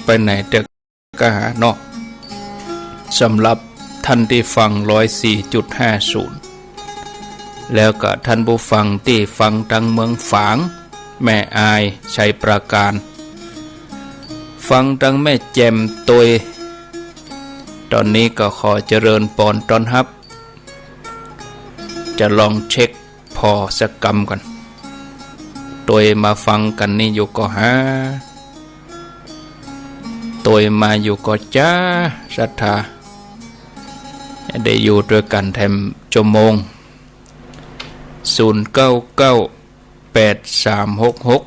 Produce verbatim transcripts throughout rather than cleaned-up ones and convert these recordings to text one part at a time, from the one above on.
ไปไหนเต๊อะ ก็หาเนาะ สำหรับท่านตี้ฟังร้อยสี่จุดห้าศูนย์ แล้วก็ท่านผู้ฟังตี้ฟังตังเมืองฝาง แม่อาย ชัยปราการ ฟังตังแม่แจ่มตวย ตอนนี้ก็ขอเจริญปอนต้อนฮับ จะลองเช็คผ่อสักกำก่อน ตวยมาฟังกั๋นนี่อยู่ก่อ หา ตวยมาอยู่ก่อจ๊า ศรัทธา ได้อยู่ตวยกั๋นแถมชั่วโมง ศูนย์เก้าเก้า แปดสามหกหก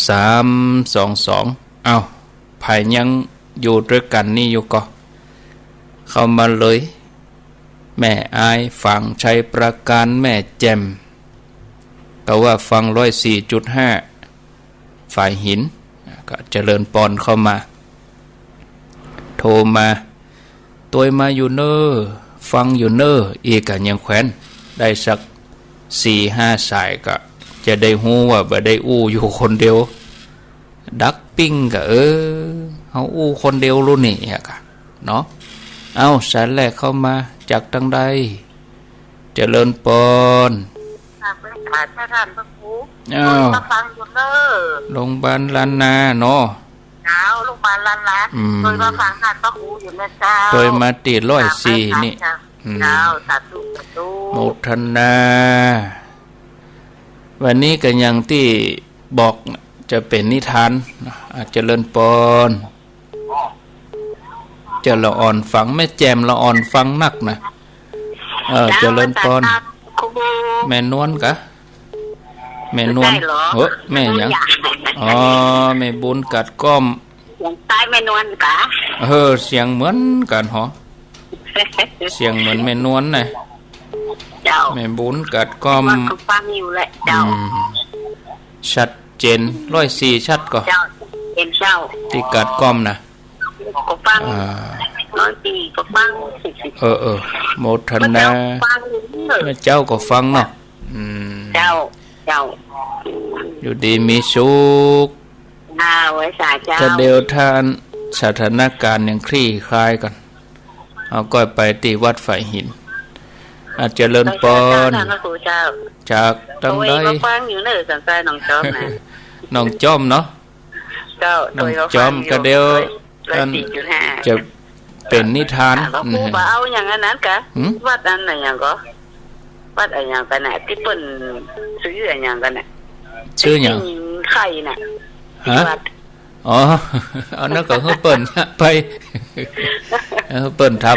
สามสองสอง เอ้า ใผยังอยู่ตวยกั๋นนี่อยู่ก่อ เข้ามาเลย แม่อาย ฝางชัยปราการ แม่แจ่ม ก็ว่าฟังร้อยสี่จุดห้า ฝายหิน ก็เจริญปอนเข้ามา โทรมา ตวยมาอยู่เน่อ ฟังอยู่เน่อ อีกก็ยังแขวน ได้สักสี่ห้าสายก็จะได้ฮู้ว่าบ่ได้อู้อยู่คนเดียว ดักปิ้งก็ เออ เฮาอู้คนเดียวลูกนี่อะกะเนาะ เอ้า สายแรกเข้ามา จากตังใด เจริญปอน จากเวสาเจ้าต้านพระครู อ้าว มาฟังอยู่เน่อ โรงพยาบาลล้านนาเนาะ เจ้า โรงพยาบาลล้านนา อืม ตวยมาฟังต้านพระครูอยู่นะเจ้า ตวยมาตี้ร้อยสี่นี่ เจ้า อืม เจ้า สาธุ สาธุ โมทนา วันนี้ก็อย่างตี้บอกนะ จะเป๋นนิทานนะ อ่ะ เจริญปอน เจ้าละอ่อนฟัง แม่แจ่มละอ่อนฟังนักนะ เออ เจ้า เจริญปอน สาธุ ครู แม่นวลกะ แม่นวล ใช่เหรอ เฮ้อ แม่หยัง แม่นวล อ๋อ แม่บุญกาดก้อม เสียงคล้ายแม่นวลกะ เออ เสียงเหมือนกั๋นหอ เสียงเหมือนแม่นวลนะ เจ้า แม่บุญกาดก้อม ว่าเขาฟังอยู่แหละเจ้า อืม ชัดเจน ร้อยสี่ชัดก่อ เจ้า เห็นเจ้า ตี้กาดก้อมนะ ก็ฟัง อ่า ร้อยสี่ก็ฟัง เออ เออ โมทนา แม่เจ้าฟังอยู่เน่อ แม่เจ้าก็ฟังเนาะ อืม เจ้า เจ้า อยู่ดีมีสุข อ่า ไว้สาเจ้า ก็เดี๋ยวถ้าสถานการณ์ยังคลี่คลายก่อน เฮาก็ไปตี้วัดฝายหิน อ่ะ เจริญปอน เจ้า เจ้า เจ้า จากตังใด โอ้ย ก็ฟังอยู่เน่อ สันทรายหนองจอมนะ หนองจอมเนาะ เจ้า หนองจอม โดยก็ฟังอยู่ ก็เดี๋ยว ร้อย อัน ร้อยสี่จุดห้า จะเป๋นนิทาน อ่ะ พระครู นะฮะ บ่เอาอย่างอันนั้นกะ หืม วัดอันไหนอย่างก็ วัดอะหยังกั๋นน่ะ ตี้เปิ้นซื้ออะหยังกั๋นน่ะ ซื้อหยัง ตี้ยิงไข่น่ะ ฮะ วัด อ๋อ อันนั้นก็หื้อเปิ้นไป เออ เปิ้นทำ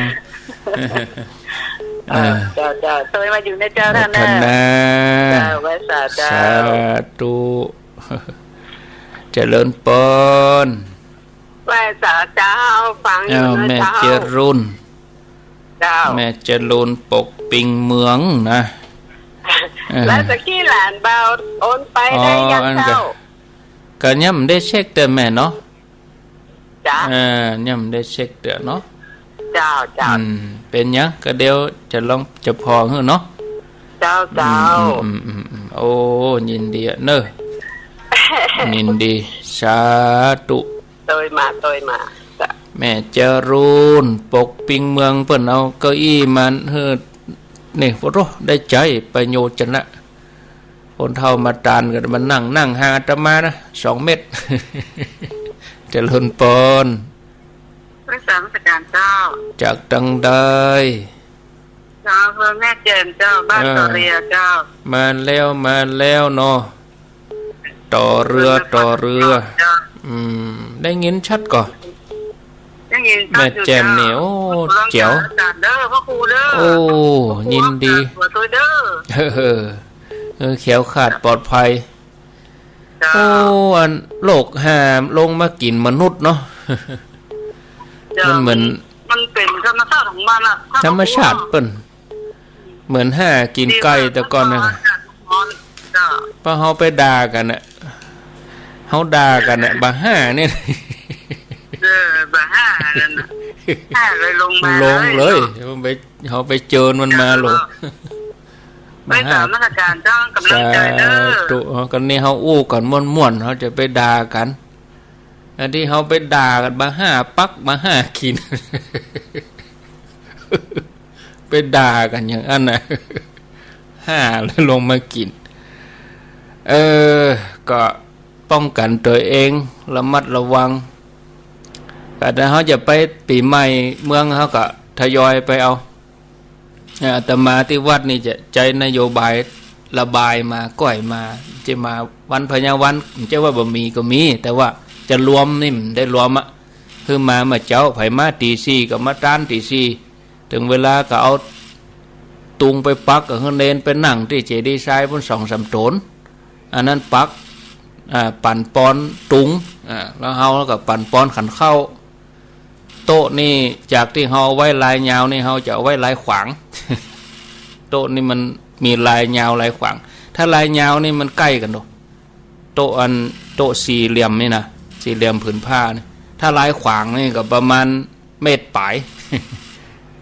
เออ เจ้า เจ้า ตวยมาอยู่นะเจ้า โมทนา ท่านนะ เจ้า ไว้สาเจ้า สาธุ เจริญปอน ไหว้สาเจ้า ฟังอยู่นะเจ้า อ้าว แม่จรูน เจ้า แม่จรูนปกปิงเมืองนะ แล้วตะกี้หลานบ่าวโอนไปได้ยังเจ้า อ๋อ อันก็ ก็ยังบ่ได้เช็คเตื้อแม่เนาะ จ้ะ เออ ยังบ่ได้เช็คเตื้อเนาะ เจ้า เจ้า อืม เป๋นหยัง ก็เดี๋ยวจะลองจะผ่อหื้อเนาะ เจ้า เจ้า อืม อืม อืม อืม โอ้ ยินดีอะเน่อ ยินดี สาธุ ตวยมา ตวยมา จ้ะ แม่จรูนปกปิงเมือง เปิ้นเอาเก้าอี้มาหื้อ นี่ โอ้โห ได้ใจ๊ ประโยชน์จะนะ คนเฒ่ามาตานก็มานั่ง นั่งห่างอาตมานะ สองเมตร เจริญปอน พระสังฆทานเจ้า จากตังใด เจ้า อำเภอแม่แจ่มเจ้า บ้าน เออ ต่อเรือเจ้า มาแล้ว มาแล้วเนาะ ต่อเรือ ต่อเรือ เจ้า อืม ได้ยินชัดก่อ ได้ยินชัดอยู่เจ้า แม่แจ่มนี่ โอ้ เจ๋ว อาจารย์เด้อ พระครูเด้อ โอ้ พระครู ยินดี รักษาตัวด้วยเด้อ เออ เออ แคล้วคลาดปลอดภัย เจ้า โอ้ อันโรคหาลงมากิ๋นมนุษย์เนาะ เจ้า มันเหมือน มันเป๋นธรรมชาติของมันอะ ธรรมชาติเปิ้น เหมือนห่ากิ๋นไก่แต่ก่อนนะ เจ้า เพราะเฮาไปด่ากั๋นน่ะ เฮาด่ากั๋นน่ะ บ่าห่าเนี่ย เออ บ่าห่านั่นน่ะ ห่าเลยลงมา ลงเลย เลยเนาะ เฮาไป เฮาไปเจิญมันมาโลด เจ้า บ่าห่า ไปกราบนมัสการเจ้า กำลังใจ๋เด้อ สาธุ อ๋อ ก็นี่เฮาอู้กั๋นม่วนๆ เฮาจะไปด่ากั๋น อันตี้เฮาไปด่ากั๋นบ่าห้าปักบ่าห้ากิ๋น ไปด่ากั๋นอย่างอั้นน่ะ ห้าแล้วลงมากิ๋น เออ ก็ป้องกั๋นตั๋วเอง ระมัดระวัง ก็ถ้าเฮาจะไปปี๋ใหม่เมือง เฮาก็ทยอยไปเอา เอ่อ อาตมาตี้วัดนี่จะใจ๊นโยบายระบายมา ก้อยมา จะมาวันพญาวัน จะว่าบ่มีก็มี แต่ว่าจะรวมนี่มันได้รวมอะ คือมาเมื่อเจ๊า ใผมาตี๋สี่ก็มาต๊านตี๋สี่ เถิงเวลาก็เอาตุงไปปัก ก็หื้อเณรไปนั่งตี้เจดีย์ทรายปุ้นสองสามต๋น อันนั้นปัก อ่า ปั๋นปอนตุง อ่า แล้วเฮาก็ปั๋นปอนขันข้าว โต๊ะนี่จากตี้เฮาเอาไว้ลายยาวนี่ เฮาจะเอาไว้ลายขวาง โต๊ะนี่มันมีลายยาวลายขวาง ถ้าลายยาวนี่มันใก้กั๋นโด โต๊ะอัน โต๊ะสี่เหลี่ยมนี่นะ สี่เหลี่ยมผืนผ้านี่ ถ้าลายขวางนี่ก็ประมาณเมตรป๋าย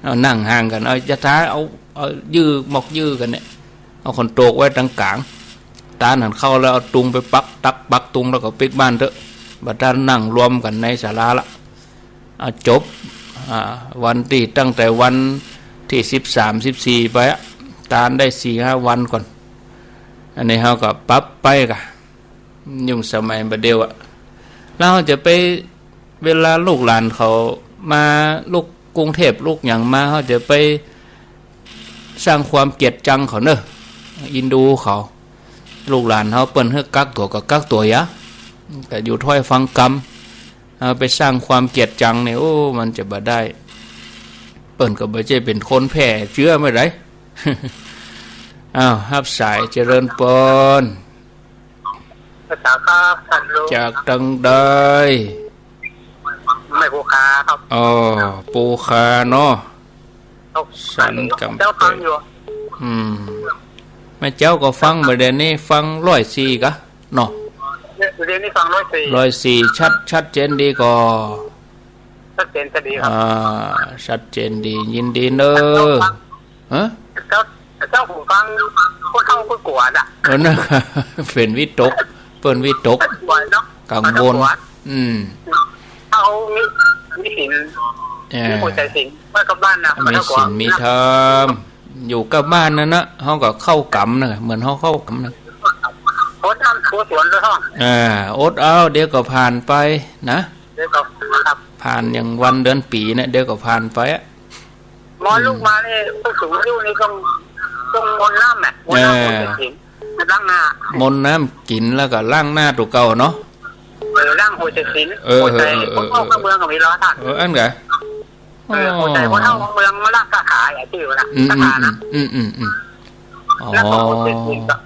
เอานั่งห่างกั๋น เอาจะท้า เอา เอายื่อ มอกยื่อกั๋นเนี่ย เอาขันโตกไว้ตรงก๋าง ต๊านหันเข้าแล้วเอาตุงไปปัก ตักปักตุงแล้วก็ปิ๊กบ้านเต๊อะ บ่าต๊านนั่งรวมกั๋นในศาลาละ เอาจบ อ่า วันตี้ ตั้งแต่วันตี้สิบสาม สิบสี่ไปอะ ต๊านได้สี่ห้าวันก่อน อันนี้เฮาก็ปรับไปก่ะ ยุคสมัยบ่าเดี่ยวอะ แล้วเฮาจะไป เวลาลูกหลานเขามา ลูกกรุงเทพฯ ลูกหยังมา เฮาจะไปสร้างความเกลียดจังเขาเนอะ เอ็นดูเขา ลูกหลานเฮาเปิ้นหื้อกักตั๋วก็กักตั๋วหยา ก็อยู่ถ้อยฟังกำ เอาไปสร้างความเกลียดจังนี่ โอ้ มันจะบ่ได้ เปิ้นก็บ่ใจ้เป๋นคนแพร่เจื๊อเมื่อใด อ้าว ฮับสาย เจริญปอน ภาษาครับ ท่านลุง จากตางใด แม่ปูคาครับ อ๋อ ปูคาเนาะ ครับ สันกำ เจ้าฟังอยู่ อืม แม่เจ้าก็ฟัง บ่าเดี่ยวนี้ฟังร้อยสี่ก่ะเนาะ เดี๋ยวนี้ฟังร้อยสี่ ร้อยสี่ ชัด ชัดเจนดีก่อ ชัดเจนจะดีครับ อ่า ชัดเจนดี ยินดีเนอะ ฮะ เจ้า เจ้าหูฟังผู้เฒ่าผู้กั๋วน่ะ เออ นะ เป๋นวิตก เปิ้นวิตก กั๋วเนาะ กังวล กั๋ว อืม เขามี มีศีล เออ มีหัวใจ๋ศีล ไว้กับบ้านน่ะ มีศีล มีธรรม อยู่กับบ้านนั่นนะ เฮาก็เข้ากรรมนะ เหมือนเฮาเข้ากรรมนะ อดน้ำท่วมสวนด้วยห้อง อ่า อดเอา เดี๋ยวก็ผ่านไปนะ เดี๋ยวก็ ครับ ผ่านอย่างวันเดือนปี๋เนี่ย เดี๋ยวก็ผ่านไปอะ หมอลูกมานี่ ผู้สูงอายุนี่ต้อง ต้องมนต์น้ำน่ะ มนต์น้ำ เออ หัวใจ๋ศีล ล้างหน้า มนต์น้ำกิ๋นแล้วก็ล้างหน้าตั๋วเก่าเนาะ เออ ล้างหัวใจ๋ศีล เออ หัวใจ๋ เออ เออ คนเข้าเมืองก็มีร้อยท่าน เออ อั้นก่ะ เออ หัวใจ๋ อ๋อ คนเข้าเมืองมาล้างคาถา ไอ้ตี้วะนะ อืม คาถานะ อืม อืม อืม อ๋อ แล้วก็หัวใจ๋ศีลก็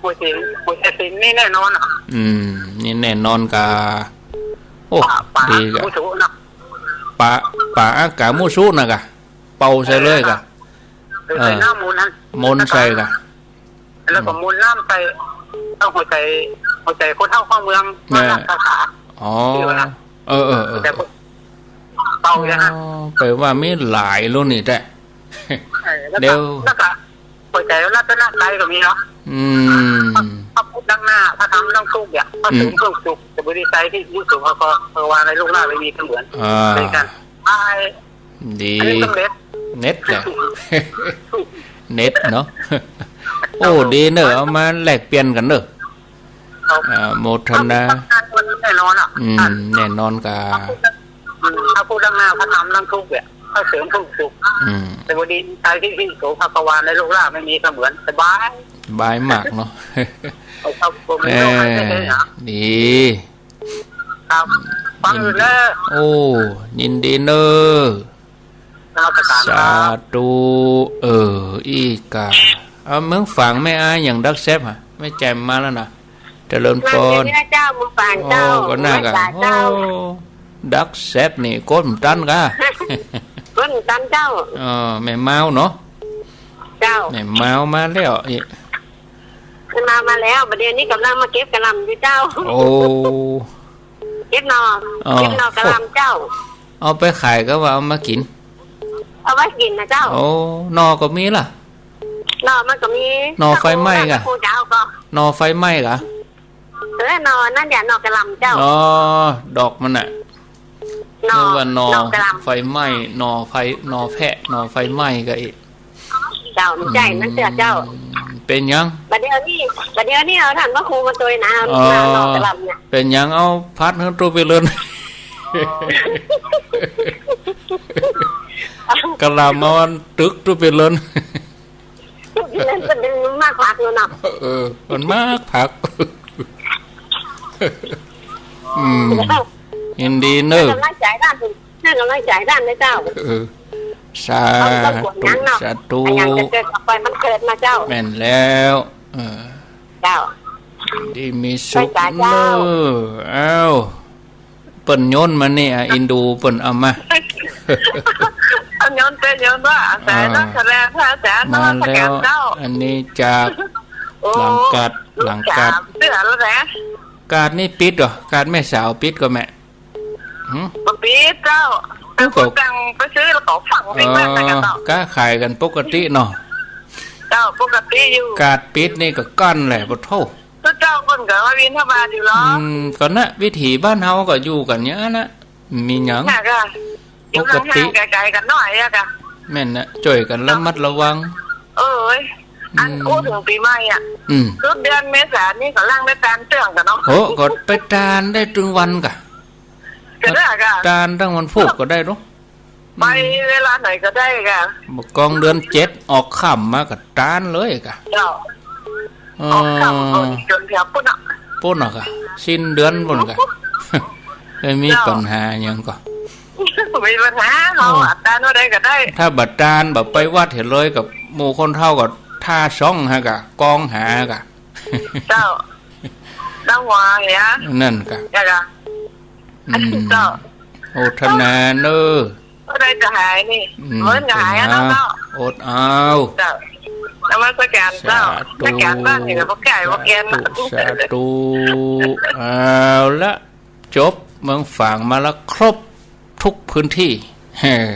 หัวใจ๋ศีล หัวใจ๋ศีลนี่แน่นอนอะ อืม นี่แน่นอนก่ะ โอ้ ป๋า ดีก่ะ มุสุนะ ป๋า ป๋าอากามุสุนะก่ะ เป่าใส่เลยก่ะ เออ เออ ใส่น้ำมนต์นะ มนต์ใส่ก่ะ แล้วก็มนต์น้ำใส่ เอาหัวใจ๋ หัวใจ๋คนเข้าเมือง มาล้างคาถา อ๋อ ตี้วะนะ เออ เออ เออ แต่เป่าอย่างนั้น อ๋อ แป๋ว่ามีหลายรุ่นนี่แต๊ เออ แล้วก็ เดี๋ยว แล้วก็หัวใจ๋รัตนตรัยก็มีเนาะ อืม พระพุทธล้างหน้า พระธรรมล้างทุกข์เนี่ย พระสงฆ์ อืม ล้างสุข แต่บ่ดีใจ๋ตี้อยู่สุข เขาก็ เขาว่าในโลกหน้าไม่มีเสมือน อ่า เป็นกัน ไอ้ ดี อันนี้ต้องเน็ต เน็ตแหละ เน็ตเนาะ โอ้ ดีเนอะ เอามาแลกเปลี่ยนกั๋นเนอะ ครับ อ่า โมทนา แน่นอนอะ อืม แน่นอนก่ะ อืม พระพุทธล้างหน้า พระธรรมล้างทุกข์เนี่ย พระสงฆ์ล้างสุข อืม แต่บ่ดีใจ๋ตี้ ตี้โสภควาในโลกหน้าไม่มีเสมือน สบาย สบายมากเนาะ เอาครับ ผม เออ ไม่ได้นะ ดี ครับ ฟังอยู่เนอะ โอ้ ยินดีเนอะ นมัสการครับ สาธุ เออ อี้ก่ะ เอา เมืองฝางแม่อ้ายอย่างดักแซบฮะ แม่แจ่มมาแล้วนะ เจริญปอน เมืองเจ้า เมืองฝางเจ้า โอ้ ก็น่าก่ะ เมืองฝางเจ้า โอ้ ดักแซบนี่ กดบ่ตันก่ะ กดบ่ตันเจ้า เออ แม่เมาเนาะ เจ้า แม่เมามาแล้ว เอ๊ะ ขึ้นมา มาแล้ว บ่าเดี่ยวนี้ก่ำลังมาเก็บกะหล่ำอยู่เจ้า โอ้ เก็บหน่อ อ๋อ เก็บหน่อกะหล่ำเจ้า เอาไปขายก่ะว่าเอามากิ๋น เอาไว้กิ๋นนะเจ้า โอ้ หน่อก็มีล่ะ หน่อมันก็มี หน่อไฟไหม้ก่ะ ถ้าผู้เจ้าก็ หน่อไฟไหม้ก่ะ เออ หน่อนั่นแหละ หน่อกะหล่ำเจ้า อ๋อ ดอกมันน่ะ หน่อ นึกว่าหน่อ หน่อกะหล่ำ ไฟไหม้ หน่อไฟ หน่อแพะ หน่อไฟไหม้ก็อีก เจ้า มันใจ้ มันเตื้อเจ้า อืม เป๋นหยัง บ่าเดี่ยวนี้ บ่าเดี่ยวนี้เอาต้านพระครูมาตวยนะ เอา อ๋อ หน่อกะหล่ำเนี่ย เป๋นหยัง เอาผัดหื้อตุ๊ไปเลิน กะหล่ำเอาอันตึกตุ๊ไปเลิน ตุ๊ไปเลิน ตุ๊ไปเลินมันมากผักอยู่เนาะ เออ มันมากผัก อืม ยินดีเน้อ ให้กำลังใจ๋ต้าน ให้กำลังใจ๋ต้านนะเจ้า เออ สาธุ เอาเจ้าขวดน้ำเนาะ สาธุ อะหยังจะเกิดก็ปล่อยมันเกิดมาเจ้า แม่นแล้ว เออ เจ้า ดีมีสุข ไปสาเจ้า เน้อ อ้าว เปิ้นโยนมานี่ อ่ะ อินดูเปิ้นเอามา โยนเปิ้นโยนว่า อาศัย อ่า นักแสดงพระอาจารย์ มาแล้ว นมัสการเจ้า อันนี้จาก โอ้ หลังกาด หลังกาด ลูกสามเดือนแล้วนะ กาดนี่ปิดเหรอ กาดแม่สาวปิดก่อแม่ หึ บ่ปิดเจ้า แต่คนต่างไปซื้อแล้วก็ฝังทิ้งไว้ เออ แล้วก็ต่อ ก๊าขายกั๋นปกติเนาะ เจ้า ปกติอยู่ กาดปิดนี่ก็กั้นแหละ ปะโธ่ คือเจ้าเปิ้นก็มาบิณฑบาตอยู่หรอ อืม ก็นะ วิถีบ้านเฮาก็อยู่กั๋นอย่างนั้นนะ มีหยัง น่ะก็ อยู่ห่างๆ ปกติ ไก๋ๆ กั๋นหน้อยอะกะ แม่นนะ จ้วยกั๋นระมัดระวัง เอ้ย อัน อืม อู้เถิงปี๋ใหม่อะ อืม สุดเดือนเมษานี่ก็ล้างน้ำตาลเตื้องกั๋นเนาะ โอ้ ก็ไปตานได้ตึงวันกะ ก็ได้กะ ตานตั้งวันพูกก็ได้เนาะ ไปเวลาไหนก็ได้กะ บ่ากองเดือนเจ็ดออกค่ำมาก็ตานเลยกะ เจ้า เออ ออกค่ำก็จ๋นแถวปู๊นน่ะ ปู๊นน่ะกะ สิ้นเดือนปู๊นกะ ไม่มี เจ้า ปัญหาหยังก็ บ่มีปัญหา เฮา เออ อะ ตานเมื่อใดก็ได้ ถ้าบ่ตาน บ่ไปวัดเหียเลยกับหมู่คนเฒ่าก็ท่าส่องหากะ กองหากะ เจ้า ตั้งหัวเหีย นั่นกะ เจ้า อืม เจ้า โมทนาเน้อ บ่ได้จะหายนี่ อืม เหมือนกับหายอะเนาะ อดเอา เจ้า นมัสการเจ้า สาธุ นมัสการบ้านนี่ก็บ่แก่บ่แก่น สาธุ สาธุ เอาละ จบเมืองฝางมาละครบทุกพื้นที่ เฮ้อ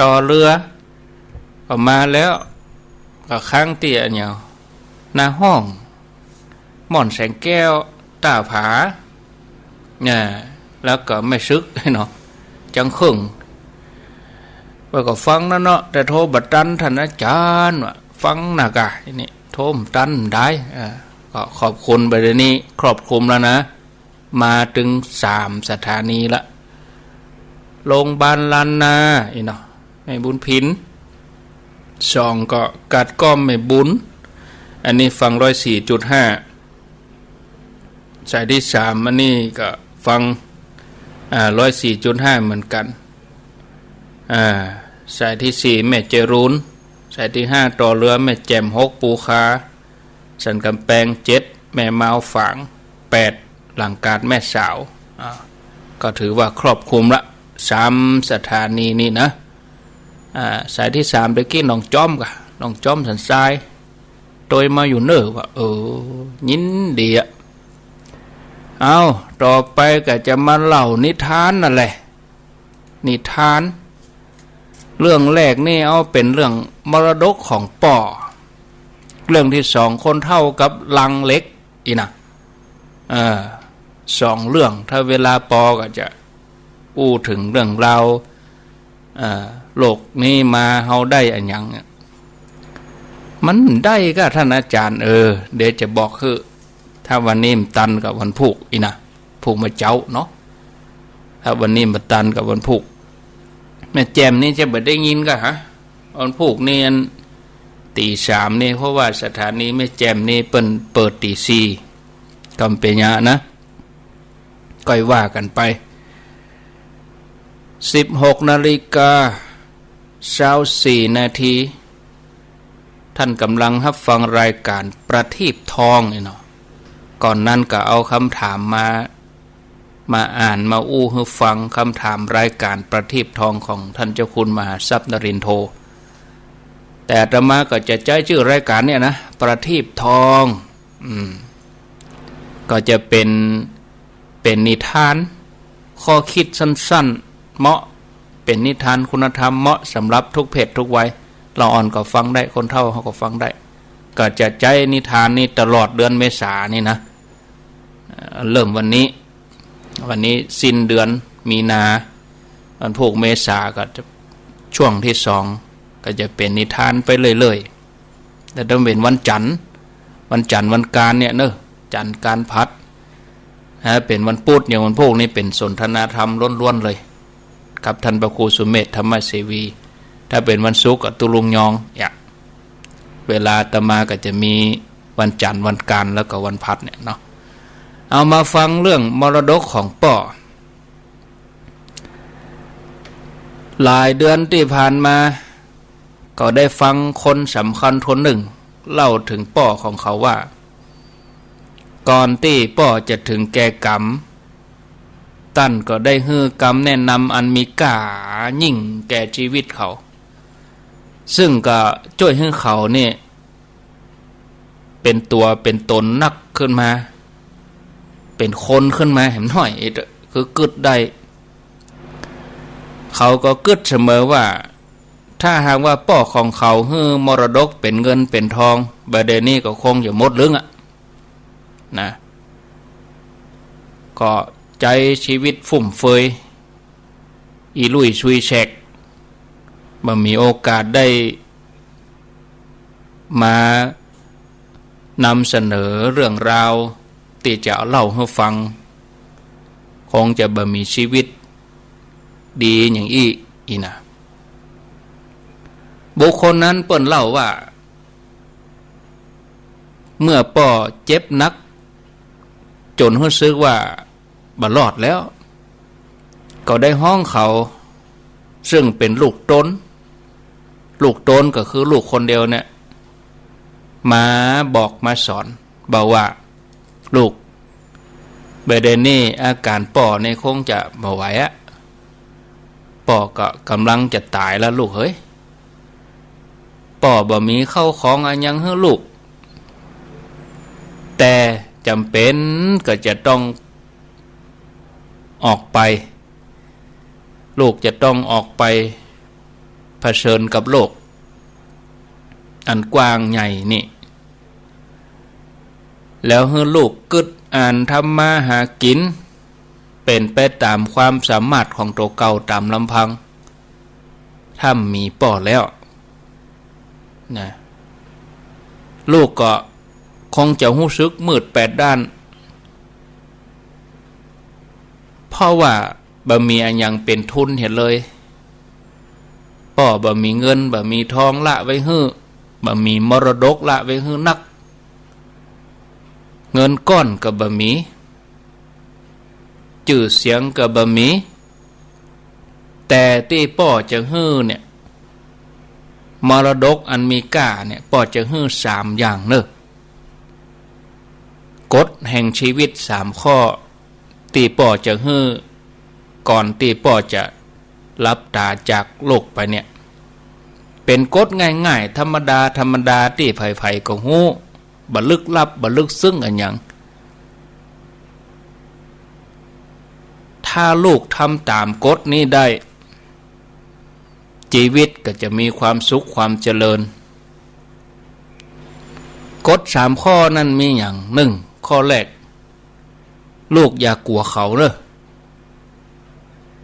ต่อเรือก็มาแล้ว ก็ค้างตี้อันเดียว นาฮ้อง ม่อนแสงแก้ว ต้าผา เนี่ย แล้วก็แม่สึกเนาะ จังเคิง ว่าก็ฟังนั้นเนาะ แต่โทรบ่ตันต้านอาจ๋ารย์ว่า ฟังหน้ากะ นี่ โทรบ่ตันได้ อ่า ก็ขอบคุณไปเดี๋ยวนี้ ครอบคลุมแล้วนะ มาเถิงสามสถานีละ โรงบาลล้านนา อี้เนาะ แม่บุญผิน สองก็กาดก้อมแม่บุญ อันนี้ฟังร้อยสี่จุดห้า สายตี้สาม อันนี้ก็ฟัง อ่า ร้อยสี่จุดห้า เหมือนกั๋น อ่า สายตี้สี่ แม่จรูน สายตี้ห้า ต่อเรือ แม่แจ่ม หก ปูคา สันก๋ำแปง เจ็ด แม่มาวฝาง แปด หลังกาดแม่สาว อ่า ก็ถือว่าครอบคลุมละ สามสถานีนี่นะ อ่า สายตี้สาม ตะกี้หนองจ๊อมกะ หนองจ๊อมสันทราย ตวยมาอยู่เน้อว่า เออ ยินดีอะ เอา ต่อไปก็จะมาเล่านิทานนั่นแหละ นิทาน เรื่องแรกนี่เอาเป๋นเรื่องมรดกของป้อ เรื่องตี้สองคนเฒ่ากับลังเหล็ก อี้นะ เออ สองเรื่อง ถ้าเวลาปอก็จะอู้เถิงเรื่องราว เอ่อ โลกนี้มาเฮาได้อะหยังอะ มันได้กะต้านอาจ๋ารย์ เออ เดี๋ยวจะบอกหื้อ ถ้าวันนี้บ่ตันก็วันพูก อี้นะ พูกเมื่อเจ๊าเนาะ ถ้าวันนี้บ่ตันก็วันพูก แม่แจ่มนี่จะบ่ได้ยินกะฮะ วันพูกนี่อันตี้สามนี่ เพราะว่าสถานีแม่แจ่มนี่เปิ้นเปิดตี้สี่ ก็บ่เป๋นหยังนะ ก้อยว่ากั๋นไป สิบหกนาฬิกาซาวสี่นาที ต้านก่ำลังฮับฟังรายก๋านประทีปทองนี่เนาะ ก่อนนั้นก็เอากำถามมา มาอ่านมาอู้หื้อฟัง กำถามรายก๋านประทีปทองของต้านเจ้าคุณมหาทรัพย์นรินทร์โท แต่อาตมาก็จะใจ๊จื้อรายก๋านเนี่ยนะ ประทีปทอง อืม ก็จะเป๋น เป๋นนิทาน ข้อคิดสั้นๆ เหมาะ เป๋นนิทานคุณธรรมเหมาะสำหรับทุกเพศทุกวัย ละอ่อนก็ฟังได้ คนเฒ่าเฮาก็ฟังได้ ก็จะใจ๊นิทานนี้ตลอดเดือนเมษานี่นะ เอ่อ เริ่มวันนี้ วันนี้สิ้นเดือนมีนา วันพูกเมษาก็จะ ช่วงตี้สอง ก็จะเป๋นนิทานไปเรื่อยๆ แต่ต้องเป๋นวันจันทร์ วันจันทร์วันกาญเนี่ยเนาะ จันทร์กาญผัด ถ้าเป๋นวันปุ๊ดอย่างวันพูกนี่เป๋นสนทนาธรรมล้วนๆ เลย กับต้านพระครูสุเมธ ธรรมเสวี ถ้าเป๋นวันศุกร์ก็ตุ๊ลุงยอง เนี่ย เวลาอาตมาก็จะมีวันจันทร์วันกาญแล้วก็วันผัดเนี่ยเนาะ เอามาฟังเรื่องมรดกของป้อ หลายเดือนตี้ผ่านมา ก็ได้ฟังคนสำคัญคนนึ่งเล่าเถิงป้อของเขาว่า ก่อนตี้ป้อจะเถิงแก่กรรม ต้านก็ได้หื้อกำแนะนำอันมีก้ายิ่งแก่จีวิตเขา ซึ่งก็จ้วยหื้อเขานี่ เป๋นตั๋วเป๋นต๋นนักขึ้นมา เป๋นคนขึ้นมาแหมหน้อย คือกึ๊ดได้ เขาก็กึ๊ดเสมอว่า ถ้าหากว่าป้อของเขาหื้อมรดกเป๋นเงินเป๋นทอง บ่าเดี่ยวนี้ก็คงจะหมดลึงอะ นะ ก็ใจ๊จีวิตฟุ่มเฟือย อี้ลุ่ยชุยแฉก บ่มีโอกาสได้มานำเสนอเรื่องราวตี้จะเล่าหื้อฟัง คงจะบ่มีจีวิตดีอย่างอี้ อี้นะ บุคคลนั้นเปิ้นเล่าว่า เมื่อป้อเจ็บนัก จ๋นฮู้สึกว่าบ่รอดแล้ว ก็ได้ฮ้องเขา ซึ่งเป๋นลูกต๋น ลูกต๋นก็คือลูกคนเดียวเนี่ย มาบอกมาสอน บอกว่า ลูก บ่าเดี่ยวนี้อาก๋ารป้อนี่คงจะบ่ไหวอะ ป้อก็ก่ำลังจะต๋ายแล้วลูกเอ๋ย ป้อบ่มีเข้าของอะหยังหื้อลูก แต่จ๋ำเป๋นก็จะต้องออกไป ลูกจะต้องออกไปเผชิญกับโลกอันกว้างใหญ่นี่ แล้วหื้อลูกกึ๊ดอ่านทำมาหากิ๋น เป๋นไปต๋ามความสามารถของตั๋วเก่าต๋ามลำพัง ถ้ามีป้อแล้ว นะ ลูกก็คงจะฮู้สึกมืดแปดด้าน เพราะว่าบ่มีอะหยังเป๋นทุนเหียเลย ป้อบ่มีเงินบ่มีทองละไว้หื้อ บ่มีมรดกละไว้หื้อนัก เงินก้อนก็บ่มี จื้อเสียงก็บ่มี แต่ตี้ป้อจะหื้อเนี่ย มรดกอันมีก้าเนี่ย ป้อจะหื้อสามอย่างเน่อ กฎแห่งจีวิตสามข้อ ตี้ป้อจะหื้อ ก่อนตี้ป้อจะหลับต๋าจากโลกไปเนี่ย เป๋นกฎง่ายๆ ธรรมดาธรรมดา ตี้ใผๆ ก็ฮู้ บ่ลึกลับ บ่ลึกซึ้งอะหยัง ถ้าลูกทำต๋ามกฎนี้ได้ จีวิตก็จะมีความสุขความเจริญ กฎสามข้อนั้นมีหยัง นึ่ง ข้อแรก ลูกอย่ากั๋วเขาเน่อ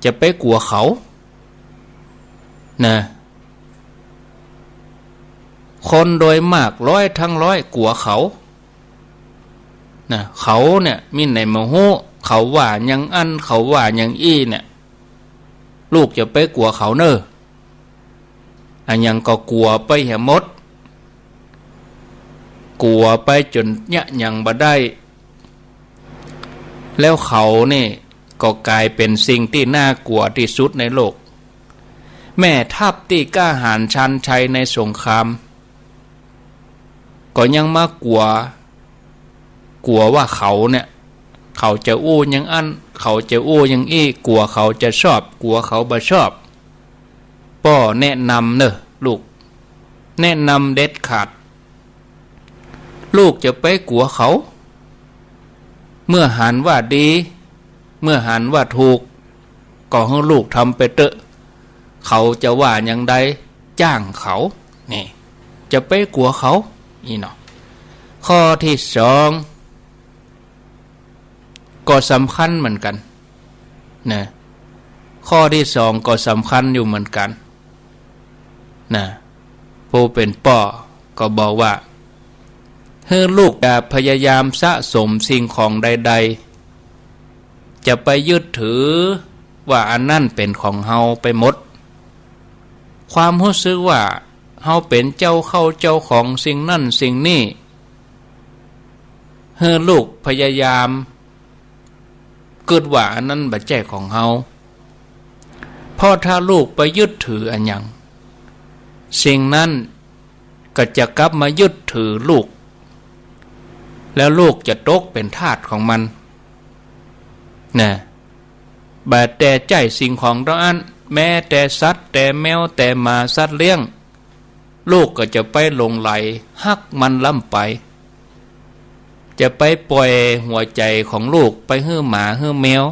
จะไปกั๋วเขา นะ คนโดยมากร้อยทั้งร้อยกั๋วเขา นะ เขาเนี่ยมีไหนมาฮู้ เขาว่าอย่างอั้น เขาว่าอย่างอี้เนี่ย ลูกจะไปกั๋วเขาเน่อ อะหยังก็กั๋วไปเหียหมด กั๋วไปจ๋นเยียะหยังบ่ได้ แล้วเขานี่ก็ก๋ายเป๋นสิ่งตี้น่ากั๋วตี้สุดในโลก แม่ทัพตี้กล้าหาญชาญชัยในสงคราม ก็ยังมากั๋ว กั๋วว่าเขาเนี่ย เขาจะอู้อย่างอั้น เขาจะอู้อย่างอี้ กั๋วเขาจะชอบ กั๋วเขาบ่ชอบ ป้อแนะนำเน่อลูก แนะนำเด็ดขาด ลูกจะไปกั๋วเขา เมื่อหันว่าดี เมื่อหันว่าถูก ก็หื้อลูกทำไปเต๊อะ เขาจะว่าอย่างใด จ้างเขา นี่ จะไปกั๋วเขา นี่เนาะ ข้อตี้สอง ก็สำคัญเหมือนกั๋นนะ ข้อตี้สองก็สำคัญอยู่เหมือนกั๋นนะ ผู้เป๋นป้อก็บอกว่า หื้อลูกอย่าพยายามสะสมสิ่งของใดๆ จะไปยึดถือว่าอันนั้นเป๋นของเฮาไปหมด ความฮู้สึกว่าเฮาเป๋นเจ้าเข้าเจ้าของสิ่งนั้นสิ่งนี้ หื้อลูกพยายามกึ๊ดว่าอันนั้นบ่ใจ้ของเฮา เพราะถ้าลูกไปยึดถืออะหยัง สิ่งนั้นก็จะกลับมายึดถือลูก แล้วลูกจะตกเป๋นทาสของมันนะ บ่าแต่ใจ้สิ่งของเต้าอั้น แม้แต่สัตว์ แต่แมว แต่หมา สัตว์เลี้ยง ลูกก็จะไปหลงใหลฮักมันล้ำไป จะไปป่อยหัวใจ๋ของลูกไปหื้อหมาหื้อแมว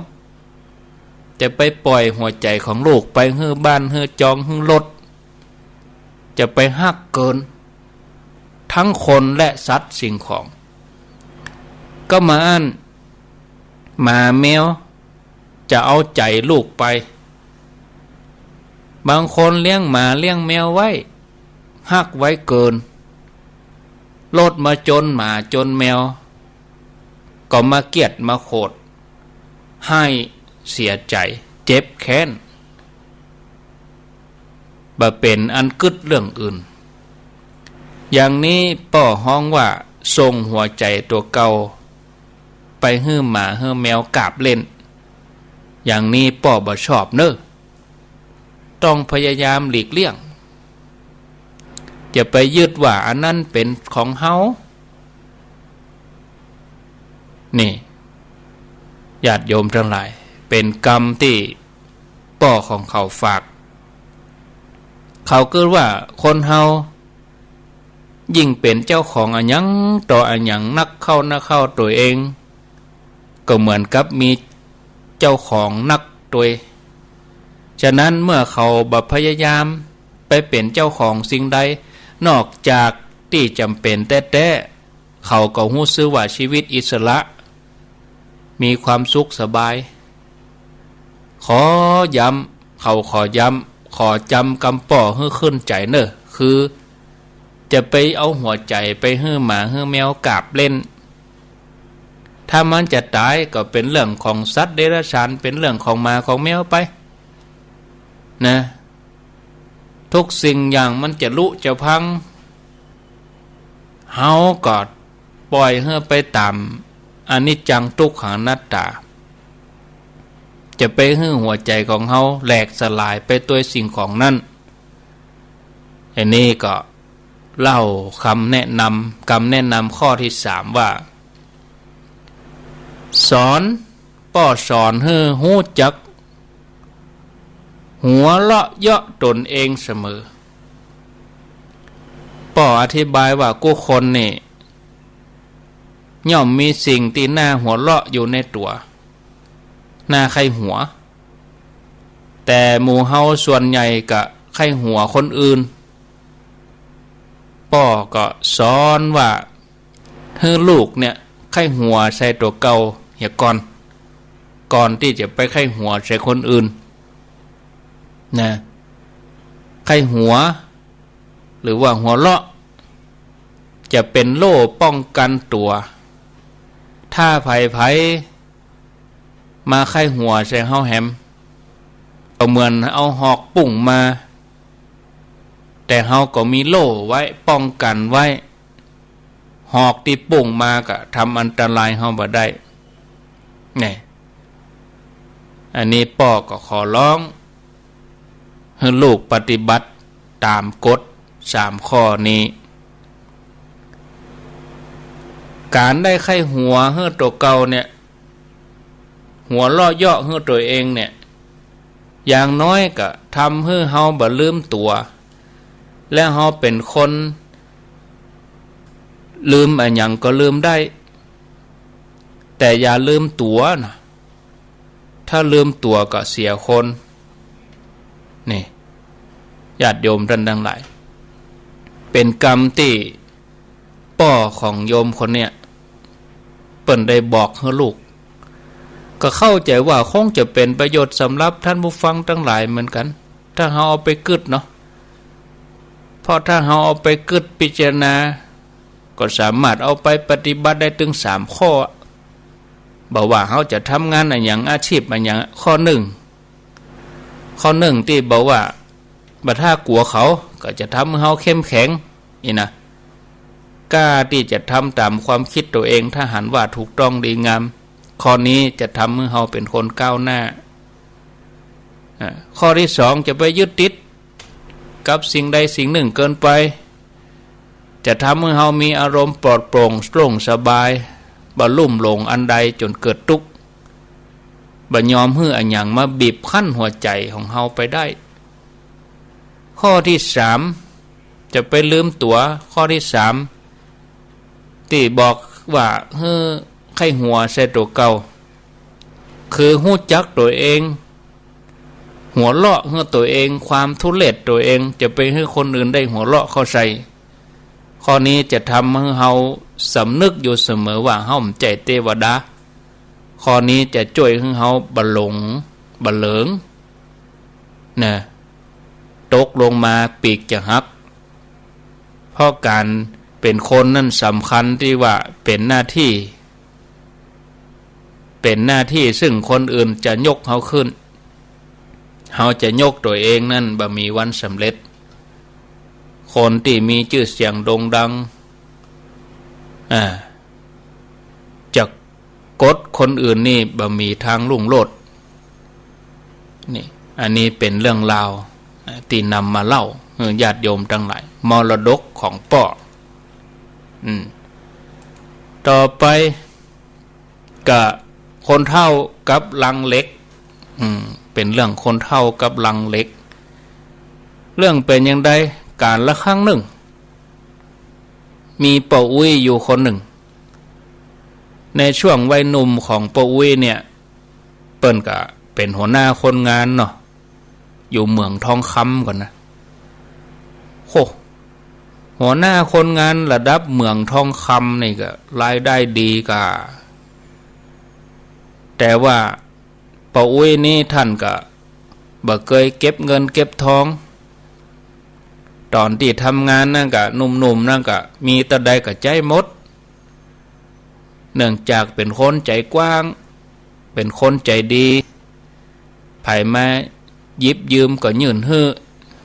จะไปป่อยหัวใจ๋ของลูกไปหื้อบ้านหื้อจองหื้อรถ จะไปฮักเกิน ทั้งคนและสัตว์สิ่งของ ก็มาอั้น หมาแมวจะเอาใจ๋ลูกไป บางคนเลี้ยงหมาเลี้ยงแมวไว้ ฮักไว้เกิน รถมาจนหมาจนแมว ก็มาเกลียดมาโขด ให้เสียใจ๋ เจ็บแค้น บ่เป๋นอันกึ๊ดเรื่องอื่น อย่างนี้ป้อฮ้องว่าส่งหัวใจ๋ตั๋วเก่าไปหื้อหมาหื้อแมวกาบเล่น อย่างนี้ป้อบ่ชอบเน่อ ต้องพยายามหลีกเลี่ยง อย่าไปยึดว่าอันนั้นเป๋นของเฮา นี่ ญาติโยมตังหลาย เป๋นกำตี้ป้อของเขาฝาก เขากึ๊ดว่าคนเฮา ยิ่งเป๋นเจ้าของอะหยังต่ออะหยังนักเข้านักเข้าตั๋วเอง ก็เหมือนกับมีเจ้าของนักตวย ฉะนั้นเมื่อเขาบ่พยายามไปเป๋นเจ้าของสิ่งใด นอกจากตี้จ๋ำเป๋นแต๊ๆ เขาก็ฮู้สึกว่าชีวิตอิสระ มีความสุขสบาย ขอย้ำ เขาขอย้ำ ขอจำกำป้อหื้อขึ้นใจ๋เน่อ คือ จะไปเอาหัวใจ๋ไปหื้อหมาหื้อแมวกาบเล่น ถ้ามันจะต๋ายก็เป๋นเรื่องของสัตว์เดรัจฉาน เป๋นเรื่องของหมาของแมวไป นะ ทุกสิ่งอย่างมันจะลุจะพัง เฮาก็ป่อยหื้อไปต๋ามอนิจจังทุกขังอนัตตา จะไปหื้อหัวใจ๋ของเฮาแหลกสลายไปตวยสิ่งของนั้น อันนี้ก็เล่าคำแนะนำ กำแนะนำข้อตี้สามว่า สอน ป้อสอนหื้อฮู้จักหัวเราะเยาะตนเองเสมอ ป้ออธิบายว่ากู้คนนี่ ย่อมมีสิ่งตี้น่าหัวเราะอยู่ในตั๋ว น่าใค่หัว แต่หมู่เฮาส่วนใหญ่ก็ใค่หัวคนอื่น ป้อก็สอนว่า หื้อลูกเนี่ยใค่หัวใส่ตั๋วเก่าเหียก่อน ก่อนตี้จะไปใค่หัวใส่คนอื่น นะ ใค่หัว หรือว่าหัวเราะ จะเป๋นโล่ป้องกั๋นตั๋ว ถ้าใผๆ มาใค่หัวใส่เฮาแหม ก็เหมือนเอาหอกปุ้งมา แต่เฮาก็มีโล่ไว้ป้องกั๋นไว้ หอกตี้ปุ้งมาก็ทำอันตรายเฮาบ่ได้ นี่ อันนี้ป้อก็ขอร้อง หื้อลูกปฏิบัติต๋ามกฎสามข้อนี้ ก๋านได้ใค่หัวหื้อตั๋วเก่าเนี่ย หัวเราะเยาะหื้อตั๋วเองเนี่ย อย่างน้อยก็ทำหื้อเฮาบ่ลืมตั๋ว และเฮาเป๋นคนลืมอะหยังก็ลืมได้ แต่อย่าลืมตั๋วนะ ถ้าลืมตั๋วก็เสียคน นี่ ญาติโยมต้านตังหลาย เป๋นกำตี้ป้อของโยมคนเนี่ย เปิ้นได้บอกหื้อลูก ก็เข้าใจ๋ว่าคงจะเป๋นประโยชน์สำหรับท่านผู้ฟังตังหลายเหมือนกั๋น ถ้าเฮาเอาไปกึ๊ดเนาะ เพราะถ้าเฮาเอาไปกึ๊ดพิจารณา ก็สามารถเอาไปปฏิบัติได้ตึงสามข้อ บ่ว่าเฮาจะทำงานอะหยัง อาชีพอะหยัง ข้อนึ่ง ข้อนึ่งตี้บอกว่า บ่ถ้ากั๋วเขา ก็จะทำหื้อเฮาเข้มแข็ง นี่นะ กล้าตี้จะทำต๋ามความกึ๊ดตั๋วเอง ถ้าหันว่าถูกต้องดีงาม ข้อนี้จะทำหื้อเฮาเป๋นคนก้าวหน้า อ่า ข้อตี้สอง จะไปยึดติดกับสิ่งใดสิ่งนึ่งเกินไป จะทำหื้อเฮามีอารมณ์ปลอดโปร่งโปร่งสบาย บ่ลุ่มหลงอันใดจ๋นเกิดตุ๊กข์ บ่ยอมหื้ออะหยังมาบีบคั้นหัวใจ๋ของเฮาไปได้ ข้อตี้สาม จะไปลืมตั๋ว ข้อตี้สาม ตี้บอกว่าหื้อใค่หัวใส่ตั๋วเก่า คือฮู้จักตั๋วเอง หัวเราะหื้อตั๋วเอง ความทุเรศตั๋วเอง จะไปหื้อคนอื่นได้หัวเราะเข้าใส่ ข้อนี้จะทำหื้อเฮาสำนึกอยู่เสมอว่าเฮาบ่ใจ้เตวดา ข้อนี้จะจ้วยหื้อเฮาบ่หลง บ่เหลิง นะ ตกลงมาปีกจะหัก เพราะก๋านเป๋นคนนั้นสำคัญตี้ว่าเป๋นหน้าตี้ เป๋นหน้าตี้ซึ่งคนอื่นจะยกเฮาขึ้น เฮาจะยกตั๋วเองนั้นบ่มีวันสำเร็จ คนตี้มีจื้อเสียงโด่งดัง อ่า จะกดคนอื่นนี่บ่มีตางรุ่งโรจน์ นี่ อันนี้เป๋นเรื่องราว ตี้นำมาเล่าหื้อญาติโยมตังหลาย มรดกของป้อ อืม ต่อไป ก็คนเฒ่ากับลังเหล็ก อืม เป๋นเรื่องคนเฒ่ากับลังเหล็ก เรื่องเป๋นอย่างใด กาลครั้งนึ่ง มีป้ออุ๊ยอยู่คนนึ่ง ในช่วงวัยหนุ่มของป้ออุ๊ยเนี่ย เปิ้นก็เป๋นหัวหน้าคนงานเนาะ อยู่เหมืองทองคำก่อนนะ โห หัวหน้าคนงานระดับเหมืองทองคำนี่ก็รายได้ดีก่า แต่ว่าป้ออุ๊ยนี่ต้านก็บ่เกยเก็บเงินเก็บทอง ต๋อนตี้ทำงานนั้นก็หนุ่มๆ นั้นก็มีเต้าใดก็ใจ๊หมด เนื่องจากเป๋นคนใจ๋กว้าง เป๋นคนใจ๋ดี ใผมาหยิบยืมก็ยื่นหื้อ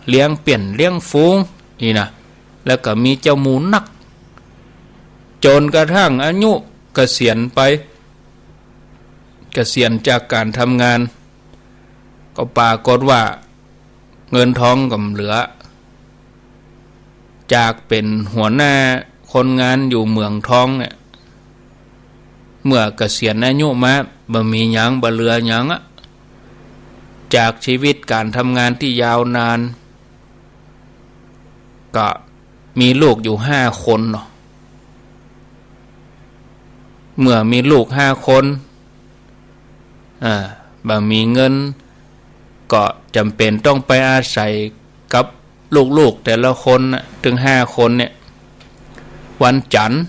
เลี้ยงเปี้ยนเลี้ยงฝูง นี่นะ แล้วก็มีเจ้าหมู่นัก จ๋นกระทั่งอายุเกษียณไป เกษียณจากก๋านทำงาน ก็ปรากฏว่าเงินทองก็บ่เหลือ จากเป๋นหัวหน้าคนงานอยู่เหมืองทองเนี่ย เมื่อเกษียณอายุมา บ่มีหยัง บ่เหลือหยังอะ จากชีวิตก๋านทำงานตี้ยาวนาน ก็มีลูกอยู่ห้าคนเนาะ เมื่อมีลูกห้าคน อ่า บ่มีเงิน ก็จ๋ำเป๋นต้องไปอาศัยกับลูกๆ แต่ละคนน่ะ ตึงห้าคนเนี่ย วันจั๋นทร์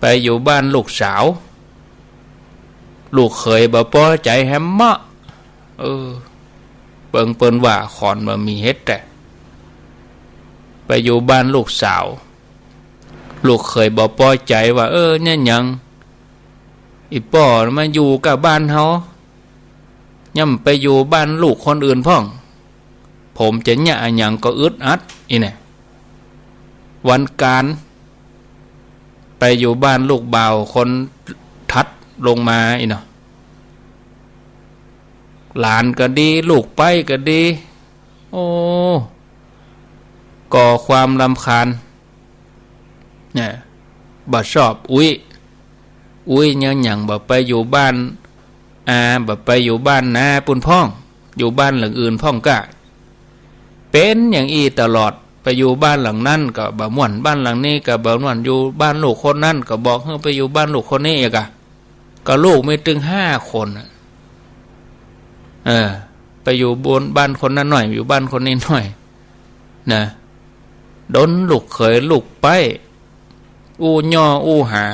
ไปอยู่บ้านลูกสาว ลูกเขยบ่ปอใจ๋แหมเมาะ เออ เปิงเปิ้นว่าขอนบ่มีเห็ดแต๊ ไปอยู่บ้านลูกสาว ลูกเขยบ่ปอใจ๋ว่า เออ เนี่ยหยัง อี่ป้อมาอยู่ก้าบ้านเฮา ย่ำไปอยู่บ้านลูกคนอื่นพ่อง ผมจะเยียะอะหยังก็อึดอัด อี่เนี่ย วันกาล ไปอยู่บ้านลูกบ่าวคนถัดลงมา อี่เนาะ หลานก็ดี ลูกใป๊ก็ดี โอ้ ก่อความรำคาญ เนี่ย บ่ชอบอุ๊ย อุ๊ย เนี่ยหยังบ่ไปอยู่บ้านอา บ่ไปอยู่บ้านน้าปุ้นพ่อง อยู่บ้านหลังอื่นพ่องก้า เป๋นอย่างอี้ตลอด ไปอยู่บ้านหลังนั้นก็บ่ม่วน บ้านหลังนี้ก็บ่ม่วน อยู่บ้านลูกคนนั้นก็บอกหื้อไปอยู่บ้านลูกคนนี้อีกอะ ก็ลูกมีตึงห้าคนน่ะ เออ ไปอยู่บนบ้านคนนั้นหน่อย อยู่บ้านคนนี้หน่อย นะ ดนลูกเขยลูกใป๊ อู้ย่ออู้หา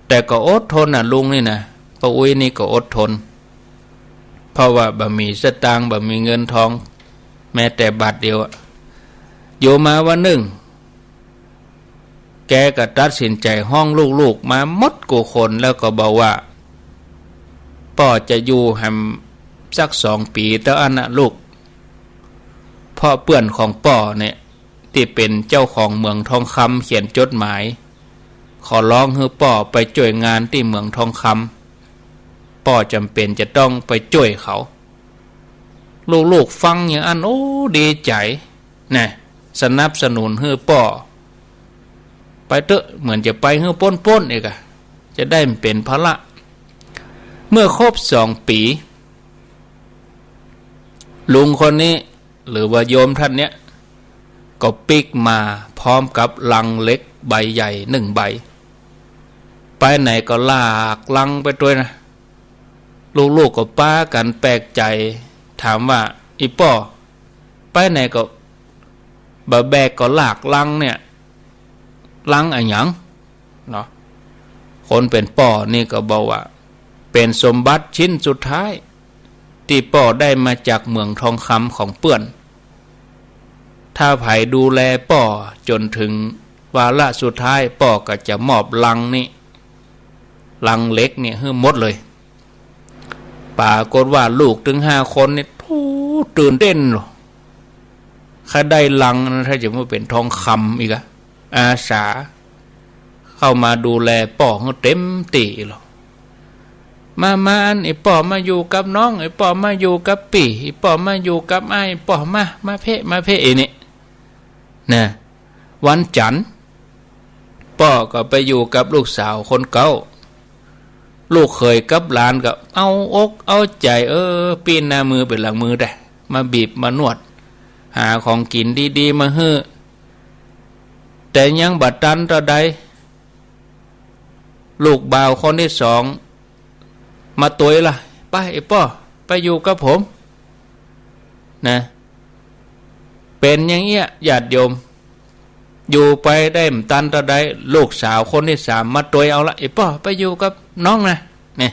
แต่ก็อดทนน่ะลุงนี่นะ ป้าอุ๊ยนี่ก็อดทน เพราะว่าบ่มีสตางค์ บ่มีเงินทอง แม้แต่บาทเดียวอะ อยู่มาวันนึ่ง แกก็ตัดสินใจ๋ฮ้องลูกๆ มาหมดกู้คน แล้วก็บอกว่า ป้อจะอยู่แหมสักสองปี๋เต้าอั้นนะลูก เพราะเปื้อนของป้อเนี่ย ตี้เป๋นเจ้าของเหมืองทองคำเขียนจดหมาย ขอร้องหื้อป้อไปจ้วยงานตี้เหมืองทองคำ ป้อจ๋ำเป๋นจะต้องไปจ้วยเขา ลูกๆ ฟังอย่างอั้น โอ้ ดีใจ๋ นะ สนับสนุนหื้อป้อ ไปเต๊อะ เหมือนจะไปหื้อป๊นๆ อีกอะ จะได้บ่เป๋นภาระ เมื่อครบสองปี๋ ลุงคนนี้ หรือว่าโยมท่านเนี้ย ก็ปิ๊กมาพร้อมกับลังเหล็กใบใหญ่นึ่งใบ ไปไหนก็ลากลังไปตวยนะ ลูกๆ ก็ปากั๋นแปลกใจ๋ ถามว่า อี่ป้อ ไปไหนก็บ่แบกก็ลากลังเนี่ย ลังอะหยัง เนาะ คนเป๋นป้อนี่ก็บอกว่า เป๋นสมบัติชิ้นสุดท้าย ตี้ป้อได้มาจากเหมืองทองคำของเปื้อน ถ้าใผดูแลป้อจ๋นเถิงวาระสุดท้าย ป้อก็จะมอบลังนี้ ลังเหล็กเนี่ยหื้อหมดเลย ปรากฏว่าลูกตึงห้าคนเนี่ย โอ้ ตื่นเต้นเนาะ ใค่ได้ลังอันนั้น ถ้าจะว่าเป๋นทองคำอีกอะ อาสาเข้ามาดูแลป้อหื้อเต็มตี้เลย มา มา อัน อี่ป้อมาอยู่กับน้อง อี่ป้อมาอยู่กับปี้ อี่ป้อมาอยู่กับอ้าย อี่ป้อมา มาเพ่ มาเพ่ อี่นี่ นะ วันจั๋นทร์ ป้อก็ไปอยู่กับลูกสาวคนเก๊า ลูกเขยกับหลานก็เอาอกเอาใจ๋ เออ ปี้นหน้ามือเป๋นหลังมือแต๊ มาบีบมานวด หาของกิ๋นดีๆ มาหื้อ แต่ยังบ่ตันเต้าใด ลูกบ่าวคนตี้สองมาตวยละ ไป อี่ป้อ ไปอยู่กับผม นะ เป๋นอย่างเอี้ย ญาติโยม อยู่ไปได้บ่ตันเต้าใด ลูกสาวคนตี้สามมาตวยเอาละ อี่ป้อ ไปอยู่กับน้องนะ เนี่ย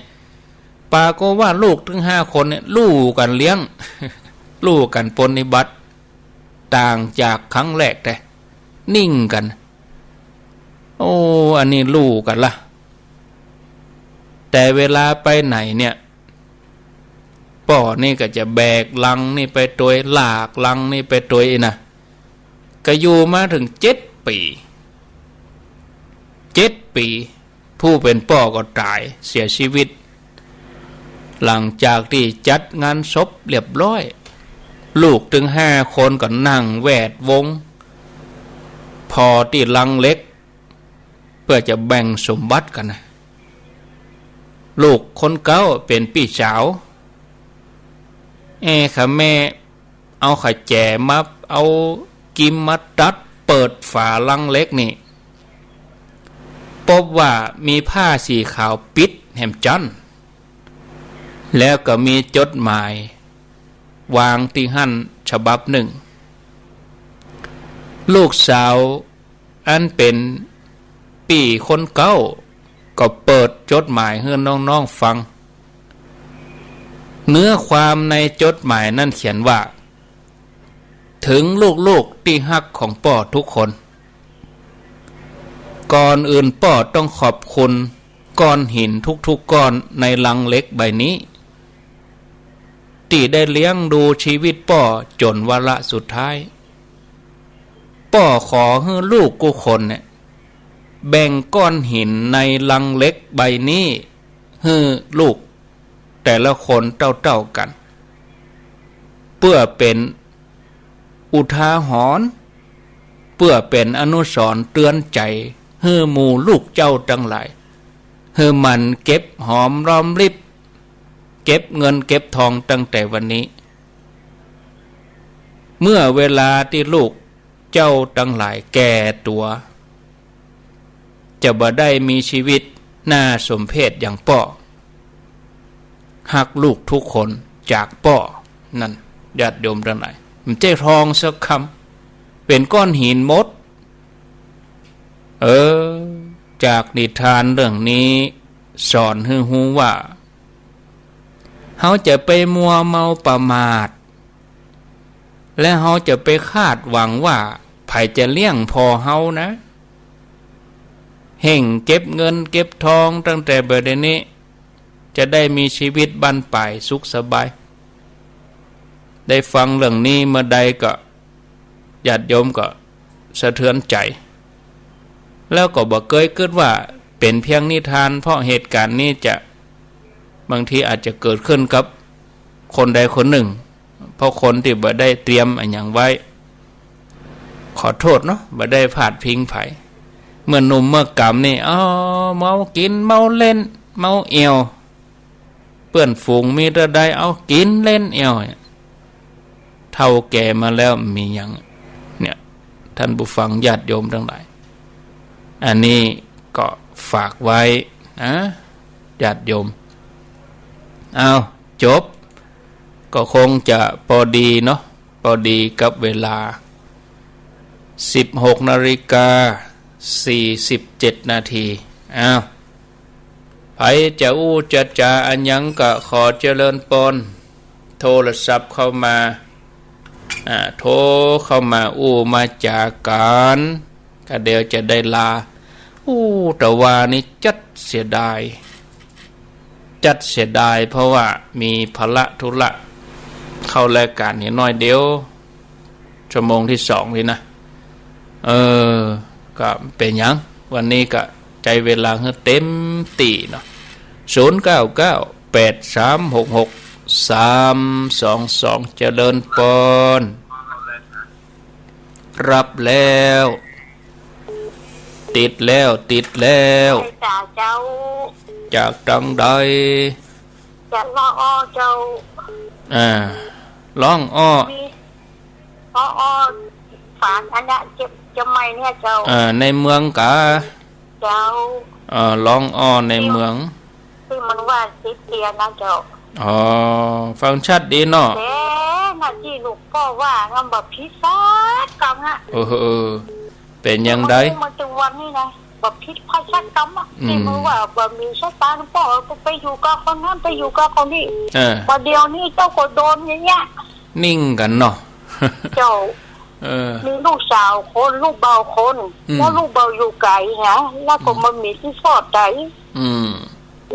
ปรากฏว่าลูกตึงห้าคนเนี่ย ลู่กั๋นเลี้ยง ลู่กั๋นปรนนิบัติ ต่างจากครั้งแรกแต๊ นิ่งกั๋น โอ้ อันนี้ลู่กั๋นละ แต่เวลาไปไหนเนี่ย ป้อนี่ก็จะแบกลังนี่ไปตวย ลากลังนี่ไปตวยนะ ก็อยู่มาเถิงเจ็ดปี๋ เจ็ดปี๋ ผู้เป๋นป้อก็ต๋าย เสียจีวิต หลังจากตี้จัดงานศพเรียบร้อย ลูกตึงห้าคนก็นั่งแวดวง ผ่อตี้ลังเหล็ก เปื้อจะแบ่งสมบัติกั๋นนะ ลูกคนเก๊าเป๋นปี้สาว แอ้ ข้าแม่ เอาขะแจมา เอากิมมาตัด เปิดฝาลังเหล็กนี่ ปบว่ามีผ้าสีขาวปิดแหมจั๊น แล้วก็มีจดหมายวางตี้หั้นฉบับนึ่ง ลูกสาวอันเป๋นปี้คนเก๊าก็เปิดจดหมายหื้อน้องๆ ฟัง เนื้อความในจดหมายนั้นเขียนว่า เถิงลูกๆ ตี้ฮักของป้อทุกคน ก่อนอื่นป้อต้องขอบคุณก้อนหินทุกๆ ก้อนในลังเหล็กใบนี้ ตี้ได้เลี้ยงดูจีวิตป้อจ๋นวาระสุดท้าย ป้อขอหื้อลูกกู้คนเนี่ย แบ่งก้อนหินในลังเหล็กใบนี้หื้อลูก แต่ละคนเต้าๆ กั๋น เปื้อเป๋นอุทาหรณ์ เปื้อเป๋นอนุสรณ์เตือนใจ๋หื้อหมู่ลูกเจ้าตังหลาย หื้อหมั่นเก็บหอมรอมริบ เก็บเงินเก็บทองตั้งแต่วันนี้ เมื่อเวลาตี้ลูกเจ้าตังหลายแก่ตั๋ว จะบ่ได้มีจีวิตน่าสมเพชอย่างป้อ ฮักลูกทุกคนจากป้อ นั่น ญาติโยมตังหลาย บ่ใจ้ทองสักกำ เป๋นก้อนหินหมด เออ จากนิทานเรื่องนี้สอนหื้อฮู้ว่า เฮาจะไปมัวเมาประมาท และเฮาจะไปคาดหวังว่าใผจะเลี้ยงผ่อเฮานะ เฮ่งเก็บเงินเก็บทองตั้งแต่บัดนี้ จะได้มีชีวิตบั้นปลายสุขสบาย ได้ฟังเรื่องนี้เมื่อใดก็ ญาติโยมก็สะเทือนใจ๋ แล้วก็บ่เกยกึ๊ดว่าเป๋นเพียงนิทาน เพราะเหตุก๋ารณ์นี้จะ บางทีอาจจะเกิดขึ้นกับคนใดคนนึ่ง เพราะคนตี้บ่ได้เตรียมอะหยังไว้ ขอโต้ษเนาะ บ่ได้พาดพิงใผ เมื่อหนุ่มเมื่อก๋ำนี่ อ้อ เมากิ๋น เมาเล่น เมาแอ่ว เปื้อนฝูงมีเต้าใด เอากิ๋นเล่นแอ่ว เฒ่าแก่มาแล้วมีหยัง เนี่ย ท่านผู้ฟังญาติโยมตังหลาย อันนี้ก็ฝากไว้นะ ญาติโยม เอา จบ ก็คงจะปอดีเนาะ ปอดีกับเวลา สิบหกนาฬิกา สี่สิบเจ็ดนาที เอา ใผจะอู้จะจ๋าอะหยังก็ขอเจริญปอน โทรศัพท์เข้ามา อ่า โทรเข้ามาอู้มาจ๋ากั๋น ก็เดี๋ยวจะได้ลา อู้ แต่ว่านี่จัดเสียดาย จัดเสียดาย เพราะว่ามีภาระธุระ เข้ารายก๋านนี่น้อยเดียว ชั่วโมงตี้สองนี่นะ เออ ก็เป๋นหยัง วันนี้ก็ใจ๊เวลาหื้อเต็มตี้เนาะ ศูนย์เก้าเก้า แปดสามหกหก สามสองสอง เจริญปอน รับแล้ว ติดแล้ว ติดแล้ว ใครจ๋าเจ้า จากตังใด จากละออเจ้า อ่า ร้องอ้อ มี ปอ ฝางอันเนี้ย เจียง เจียงใหม่เนี่ยเจ้า อ่า ในเมืองกา เจ้า อ่า ร้องอ้อในเมือง ตี้มันว่าติดเตียนนะเจ้า อ๋อ ฟังชัดดีเนาะ แต่หน้าตี้หลวงป้อว่า มันบ่ผิดสักกำอะ เออ เออ เป๋นอย่างใด มันมาถึงวันนี้นะ บ่ผิดพลาดสักกำอะ อืม ตี้มันว่าบ่มีสตางค์ ป้อก็ไปอยู่กับคนนั้น ไปอยู่กับคนนี้ เออ บ่าเดี่ยวนี้เจ้าก็โดนอย่างเงี้ย นิ่งกั๋นเนาะ เจ้า เออ มีลูกสาวคน ลูกเบาคน อืม แล้วลูกเบาอยู่ไก๋นะ แล้วก็ อืม บ่มีตี้ฟอดใจ๋ อืม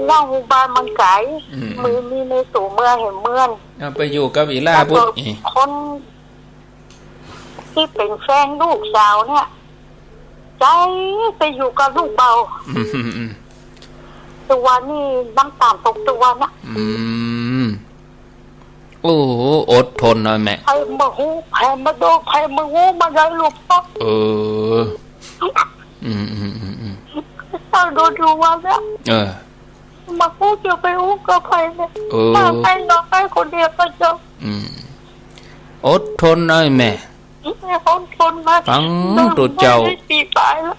แล้วโฮงบาลมันไก๋ อืม มี มีในตั๋วเมืองแหมเมือง เอาไปอยู่กับอี่หล้า แล้วก็ ปุ๊ด อี๋ คนตี้เป๋นแฟนลูกสาวเนี่ย ใจ๊ไปอยู่กับลูกเบา อืม อืม อืม ตั๋วนี่น้ำต๋าลตกตั๋วนะ อืม โอ้โห อดทนหน่อยแม่ ใผบ่ฮู้ ใผบ่โดน ใผบ่ฮู้ บ่ได้ลูกเนาะ เออ อืม อืม อืม อืม เออ ดู ดูว่าเนี่ย เออ บ่ฮู้จะไปอู้กับใผเนี่ย เออ ถ้าไปนอนไปคนเดียวก็เจ้า อืม อดทนหน่อยแม่ แม่อดทนมา ฟังตุ๊เจ้า ได้ปีป๋ายแล้ว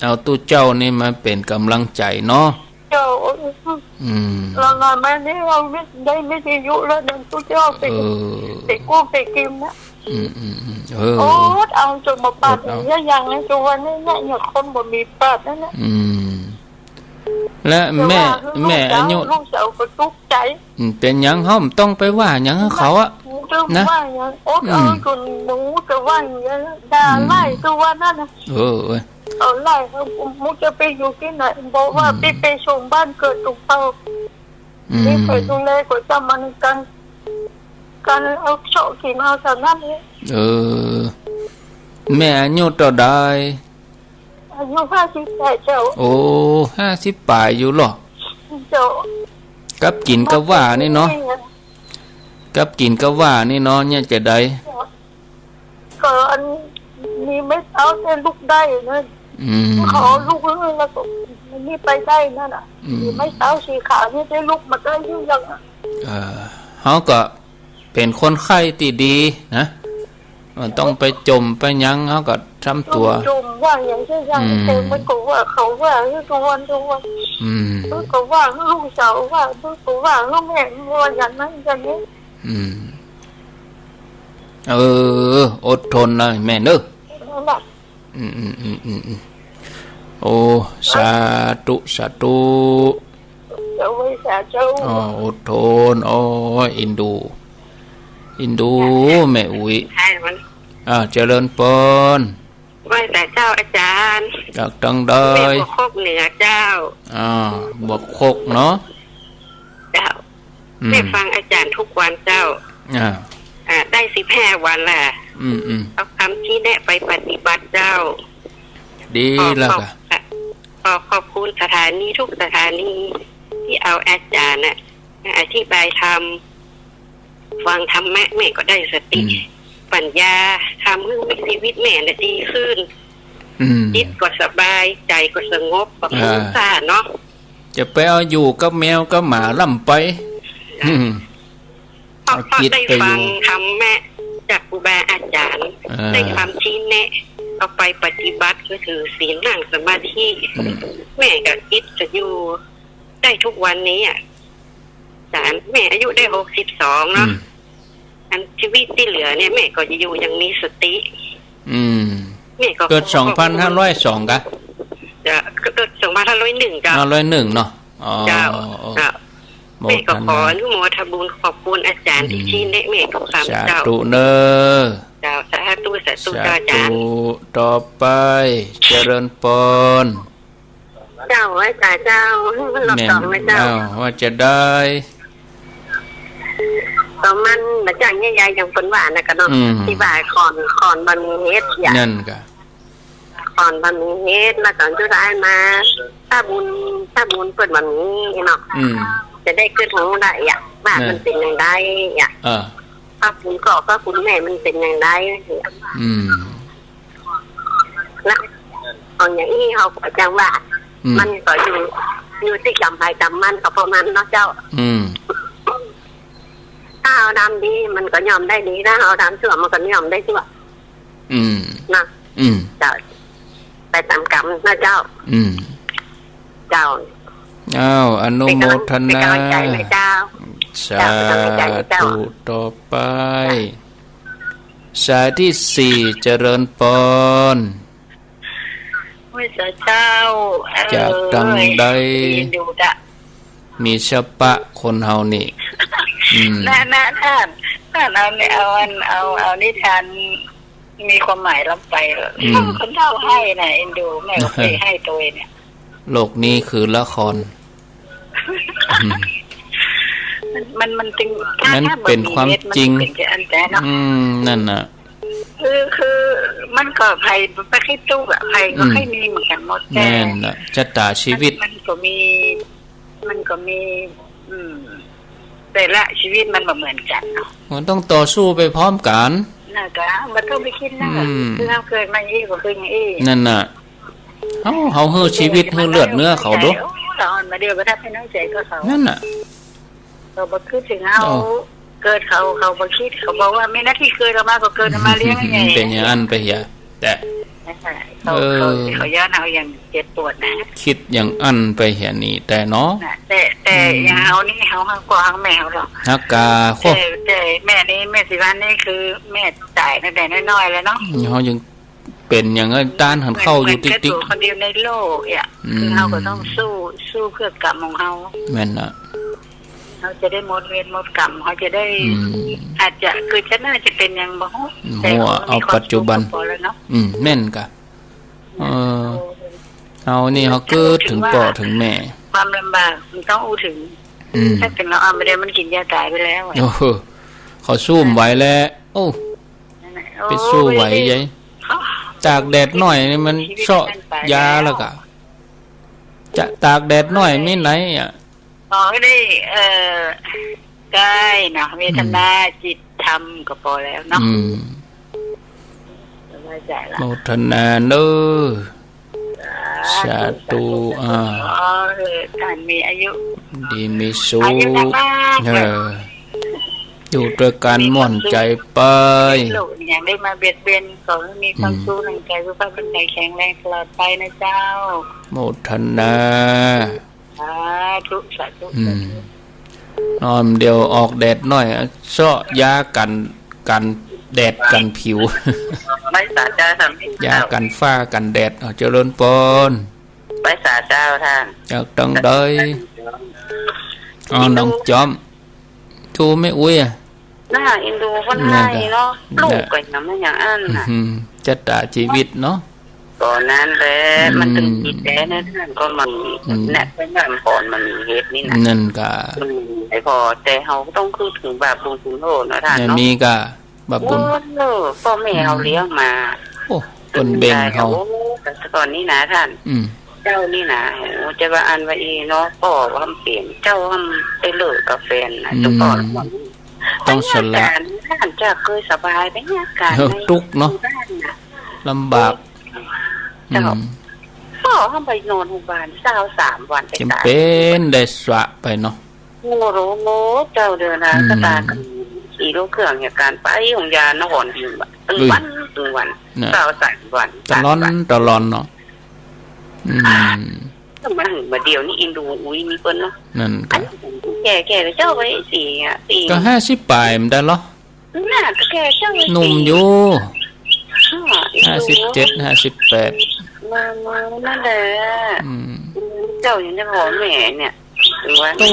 เอาตุ๊เจ้านี่มาเป๋นก๋ำลังใจ๋เนาะ เจ้า อืม หลังๆ มานี่เฮาได้วิทยุแล้ว ดังตุ๊เจ้าไป เออ ไปกู้ไปกิ๋มนะ อืม อืม อืม เออ อดเอาจ๋นบ่ปาด อดเอา เนี่ย อย่างนี้ ตั๋วนี้เนี่ย เนี่ย คนบ่มีปาดนั่นแหละ อืม และแม่ แต่ว่าลูกสาว แม่อายุ ลูกสาวก็ตุ๊กใจ๋ อืม เป๋นหยังเฮาบ่ต้องไปว่าหยังหื้อเขาอะ บ่ต้อง นะ ว่าหยัง อดเอา อืม จ๋นบ่ฮู้จะว่าหยัง ด่า อืม ไล่ตั๋วนั้นนะ เออ เออ เอาไล่เขา บ่ฮู้จะไปอยู่ตี้ไหน บอกว่า อืม ไป ไปส่งบ้านเกิดตั๋วเก่า อืม ตี้ไปดูแลก๋วยจำมันกั๋น กั๋นเอาเซาะกิ๋นเอาเต้านั้นเอง เออ แม่อายุเต้าใด อายุห้าสิบแปดเจ้า โอ้ ห้าสิบป๋ายอยู่เหรอ เจ้า กับกิ๋นกับว่านี่เนาะ กับกิ๋นกับว่านี่เนาะ เนี่ยจะใด ก็อันมีไม้เท้าเนี่ยลุกได้นะ อืม ขอลุกแล้วก็นี่ไปได้นั่นน่ะ อืม มีไม้เท้าสีขาวเนี่ยได้ลุกมาได้อยู่ยังอะ เออ เฮาก็เป๋นคนใค่ตี้ดีนะ บ่ต้องไปจ่มไปหยัง เฮาก็ทำตั๋ว จ่มว่าหยังสักอย่าง อืม แต่มันก็ว่าเขาว่าอยู่ทุกวันทุกวัน อืม มันก็ว่าลูกสาวว่า มันก็ว่าแม่ว่าอย่างนั้นอย่างนี้ อืม เออ อดทนนะแม่เนอะ นั่นแหละ อืม อืม อืม อืม อืม โอ้ สาธุ สาธุ เจ้า ไหว้สาเจ้า อ๋อ อดทน โอ้ย เอ็นดู เอ็นดู แม่อุ๊ย ใช่มัน อ่า เจริญปอน ไหว้สาเจ้าอาจ๋ารย์ จากตังใด แม่บ่วคกเหนือเจ้า อ่า บ่วคกเนาะ เจ้า อืม แม่ฟังอาจ๋ารย์ทุกวันเจ้า อ่า อ่า ได้สิบห้าวันละ อืม อืม เอากำชี้แนะไปปฏิบัติเจ้า ดี ขอ แล้ว ขอบ ก็ ขอขอบคุณสถานีทุกสถานีที่เอาอาจ๋ารย์น่ะมาอธิบายธรรม ฟังธรรมะแม่ก็ได้สติ อืม ปัญญา ทำให้ชีวิตแม่น่ะดีขึ้น อืม จิตก็สบาย ใจ๋ก็สงบ ก็ อ่า ฟุ้งซ่านเนาะ จะไปเอาอยู่กับแมวกับหมาล้ำไป อืม เพราะ เอาจิตไปอยู่ เพราะได้ฟังธรรมะจากครูบาอาจ๋ารย์ อ่า ได้คำชี้แนะ เอาไปปฏิบัติ ก็ถือศีล นั่งสมาธิ อืม แม่ก็จิตจะอยู่ได้ทุกวันนี้อะ อาจ๋ารย์ แม่อายุได้หกสิบสองเนาะ อืม อันชีวิตตี้เหลือเนี่ย แม่ก็จะอยู่อย่างมีสติ อืม แม่ก็ เกิดสองพันห้าร้อยสองกะ จะ เกิดสองพันห้าร้อยหนึ่งเจ้า ห้าร้อยหนึ่งเนาะ อ๋อ เจ้า อ๋อ เจ้า โมทนา แม่ก็ขออนุโมทนาบุญ ขอบคุณอาจ๋ารย์ อืม ที่ชี้แนะแม่ทุกคำ สาธุ เจ้า เน้อ เจ้า สาธุ สาธุ สาธุ เจ้าอาจ๋ารย์ ต่อไป เจริญปอน เจ้า ไหว้สาเจ้า รอบสองนะเจ้า แม่น อ้าว ว่าจะได้ ต๋อนมันบ่าจ้างเนี่ย ยายอย่างเปิ้นว่านะกะเนาะ อืม ตี้ว่าขอน ขอนบ่มีเฮ็ดอย่าง นั่นกะ ขอนบ่มีเฮ็ด แล้วต๋อนสุดท้ายมา ถ้าบุญ ถ้าบุญเปิ้นบ่มีเนาะ อืม จะได้กึ๊ดฮู้ได้อะ ว่า นั่น มันเป๋นอย่างใดอะ เออ พระคุณพ่อ พระคุณแม่มันเป๋นอย่างใดอะ อืม นะ เอาอย่างอี้เฮาก็จังว่า อืม มันก็อยู่ อยู่ตี้กรรมใผกรรมมัน ก็ประมาณเนาะเจ้า อืม ถ้าเฮาทำดีมันก็ย่อมได้ดี ถ้าเฮาทำชั่วมันก็ย่อมได้ชั่ว อืม นะ อืม เจ้า ไปต๋ามกรรมนะเจ้า อืม เจ้า อ้าว อนุโมทนา เป๋นกำลัง เป๋นกำลังใจ๋นะเจ้า สา เจ้า เป๋นกำลังใจ๋นะเจ้า ธุ ต่อไป สายตี้สี่ เจริญปอน ไหว้สาเจ้า เออ จากตังใด ดีดูดะ มีสะปะคนเฮานี่ อืม นั่น นั่น นั่น นั่น เอาเนี่ย เอาอัน เอา เอานิทาน มีความหมายล้ำไป อืม คนเฒ่าไห้น่ะ เอ็นดู แม่ก็เกยไห้ตวยเนี่ย โลกนี้คือละคร อืม มัน มัน มันจึง ถ้า มัน ถ้าบ่ เป๋น มี ความ เฮ็ด มัน จริง เป๋นแค่อันแต่เนาะ อืม นั่นน่ะ คือ คือ มันก็ใผบ่ใค่ตุ๊กข์อะ ใผก็ อืม ใค่มีเหมือนกั๋นหมด แม่นน่ะ แต่ ชะต๋าชีวิต มัน มันก็มี มันก็มี อืม แต่ละชีวิตมันบ่เหมือนกั๋นเนาะ มันต้องต่อสู้ไปพร้อมกั๋น น่ะกะ บ่ต้องไปกึ๊ดนะ อืม คือเฮาเกิดมาอี้ก็คืออย่างอี้ นั่นน่ะ เฮา เฮาหื้อชีวิตหื้อเลือดเนื้อเขาดู โอ้ เฮามาเดียวประทับให้น้ำใจ๋ก็เขา นั่นน่ะ เขาบ่กึ๊ดเถิงเฮา โอ้ เกิดเขา เขาบ่กึ๊ด เขาบอกว่ามีหน้าตี้เกิดออกมาก็เกิดออกมาเลี้ยงให้ใหญ่ เป๋นอย่างอั้นไปเหีย แต่ เขา เออ เขา เขาย้อนเอาอย่างเจ็บปวดนะ กึ๊ดอย่างอั้นไปเหียนี่แต่เนาะ น่ะ แต่ แต่ อืม อย่างเฮานี่ เฮาฮักพ่อฮักแม่เฮาหรอก ฮักกา แต่ โค แต่แม่นี่ แม่ศรีวรรณนี่คือแม่ต๋ายตั้งแต่น้อยๆ แล้วเนาะ เฮายัง เป๋นอย่างอั้น ต้านหันเข้าอยู่ติ๊กๆ เหมือนกับตั๋วคนเดียวในโลกอะ อืม คือเฮาก็ต้องสู้ สู้เพื่อกรรมของเฮา แม่นน่ะ เฮาจะได้หมดเวรหมดกรรม เฮาจะได้ อืม อาจจะ คือชาติหน้าจะเป๋นหยังบ่ฮู้ อืม แต่ หัว เฮา เอา มีความ ปัจจุบัน สุขก็พอแล้วเนาะ อืม แม่นกะ เออ เฮานี่ เฮากึ๊ดเถิงป้อเถิงแม่ ความลำบากมันต้องอู้เถิง อืม ถ้าเป๋นลาวอ่อนไปแล้ว มันกิ๋นยาต๋ายไปแล้วอะ โอ้โห เขาสู้บ่ไหวแล้ว โอ้ นั่นแหละ ไปสู้ไหว โอ้ย ใหญ่ ตากแดดหน้อยนี่มันเซาะยาแล้วกะ จะตากแดดหน้อยไม่ไหนอะ อ๋อ ได้ เอ่อ กายเนาะ เวทนา อืม จิต ธรรมก็พอแล้วเนาะ อืม สบายใจ๋ละ โมทนาเน้อ สาธุ สาธุ สาธุ อ่า ขอหื้อต้านมีอายุ ดีมีสุข อายุนานๆ เออ อยู่ตวยกั๋นม่วนใจ๋ไป ลูกยังได้มาเบียดเบียน ขอหื้อมีความ อืม สุข ร่างกายสุขภาพร่างกายแข็งแรงตลอดไปนะเจ้า โมทนา สาธุ สาธุ อืม สาธุ อ้อม เดี๋ยวออกแดดหน้อย เซาะยากั๋น กั๋นแดดกั๋นผิว ไม่สาใจทำให้ ยากั๋นฟ้ากั๋นแดด เอา เจริญปอน ไหว้สาเจ้าต้าน จากตังใด อ๋อ หนองจอม ดูแม่อุ๊ยอะ น่าเอ็นดูเปิ้น นั่น ฮ้าย ก็ เนาะ ลูกก็ยังบ่อย่างอั้น อื้อ น่ะ หือ จะต๋าจีวิตเนาะ ก็นั่นแหละ อืม มันตึงมีแต๊นะต้าน ก็มัน อืม เนี่ย เปิ้นว่ามันก่อนมันมีเหตุนี่นะ นั่นก็ มันมีไอ้พอ แต่เฮาต้องกึ๊ดเถิงบาปบุญคุณโทษเนาะต้าน เนี่ย เนาะ มีก็ บาปบุญ โอ้ ป้อแม่เฮา อืม เลี้ยงมา โอ้ เปิ้นเบ่งเฮา โอ้ แต่ก่อนนี้นะต้าน อืม เจ้านี่นะ โอ้ จะว่าอั้นว่าอี้เนาะ ป้อว่าเป๋น เจ้าว่าไปเลิกกับแฟนนะ อืม เจ้าป้อ ต้องสละ ต้านจะเกยสบายไปเนี่ย ก๋าน เออ ใน ตุ๊กข์เนาะ บ้านน่ะ ลำบาก เจ้า อืม ป้อว่าไปนอนโฮงบาลซาวสามวันไป จ๋ำ ต๋าย เป๋นได้สละไปเนาะ โอ้โห เจ้าเดียวนะ อืม ก็ต๋ายกัน ขี่รถเครื่องเหตุก๋ารณ์ไปโฮงยานครพิมพ์อะ ตึง อุ๊ย วัน ตึงวัน น่ะ ซาวสามวัน ตะลอน สามวัน ตะลอนเนาะ อืม ก็มาเถิงบ่าเดี่ยวนี้เอ็นดูอุ๊ยมีเปิ้นเนาะ นั่นก็ อันนี้แก่ๆ แล้วเจ้าไปสี่อะ สี่ ก็ห้าสิบป๋ายมันได้เหรอ น่ะ ก็แก่เจ้าไปสี่ หนุ่มอยู่ อ่า เอ็นดู ห้าสิบเจ็ด ห้าสิบแปด มา มา นั่นแหละ อืม เจ้ายังได้พ่อแม่เนี่ย โอ้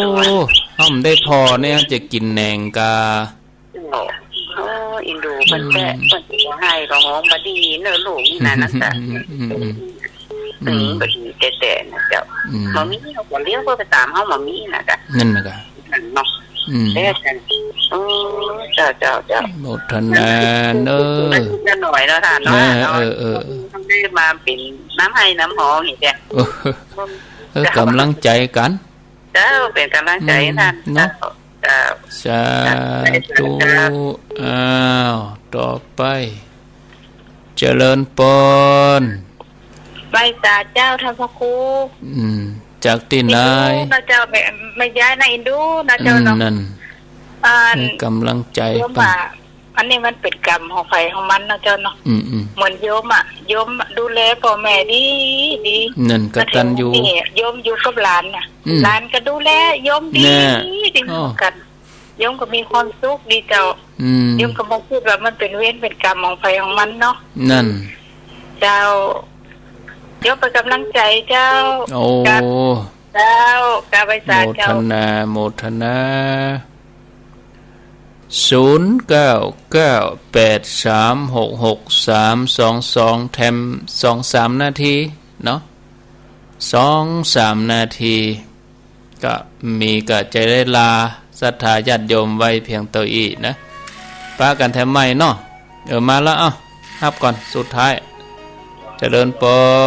เฮาบ่ได้พ่อเนี่ยจะกิ๋นแหนงกา โอ้ เอ็นดูเปิ้นแต๊ อืม เปิ้นจะฮ้ายก็ฮ้องบ่ดีเนาะลูกนี่นะ นั่นแหละ อืม อืม อืม อืม บ่ดีแต๊ๆ นะเจ้า อืม บ่มี เฮาก็เลี้ยวเปิ้นไปต๋ามเฮาบ่มีนะจ๊ะ นั่นน่ะกะ นั่นเนาะ อืม แต่กัน โอ้ เจ้า เจ้า เจ้า โมทนาเน้อ จะหน่อยเนาะต้านเนาะ เออ เออ เออ ได้มาเป๋นน้ำไห้น้ำฮ้องนี่แหละ เออ เออ เจ้า ก๋ำลังใจ๋กั๋น เจ้า เป๋นก๋ำลังใจ๋ อืม ต้าน เนาะ เจ้า เจ้า สาธุ เจ้า อ้าว ต่อไป เจริญปอน ไหว้สาเจ้าต้านพระครู อืม จากตี้ไหน เอ็นดูนะเจ้า แม่ แม่ยายนะเอ็นดูนะเจ้าเนาะ อืม นั่น อ่า ให้ก๋ำลังใจ๋ โยมว่า อันนี้มันเป๋นกรรมของใผของมันนะเจ้าเนาะ อืม อืม เหมือนโยมอะ โยมดูแลป้อแม่ดี ดี นั่นกตัญญู มาเถิงนี่โยมอยู่กับหลานน่ะ อืม หลานก็ดูแลโยมดี แน่ ดี อ๋อ กัน โยมก็มีความสุขดีเจ้า อืม โยมก็บ่กึ๊ดว่ามันเป๋นเวรเป๋นกรรมของใผของมันเนาะ นั่น เจ้า โยมเป๋นก๋ำลังใจ๋เจ้า โอ้ ครับ เจ้า กราบไหว้สาเจ้า โมทนา โมทนา ศูนย์เก้าเก้าแปดสามหกหกสามสองสอง แถมสองสามนาทีเนาะ สองสามนาที ก็มีก็จะได้ลาศรัทธาญาติโยมไว้เพียงเต้าอี้นะ ปะกั๋นแถมใหม่เนาะ เออ มาละ เอ้า ฮับก่อน สุดท้าย เจริญปอน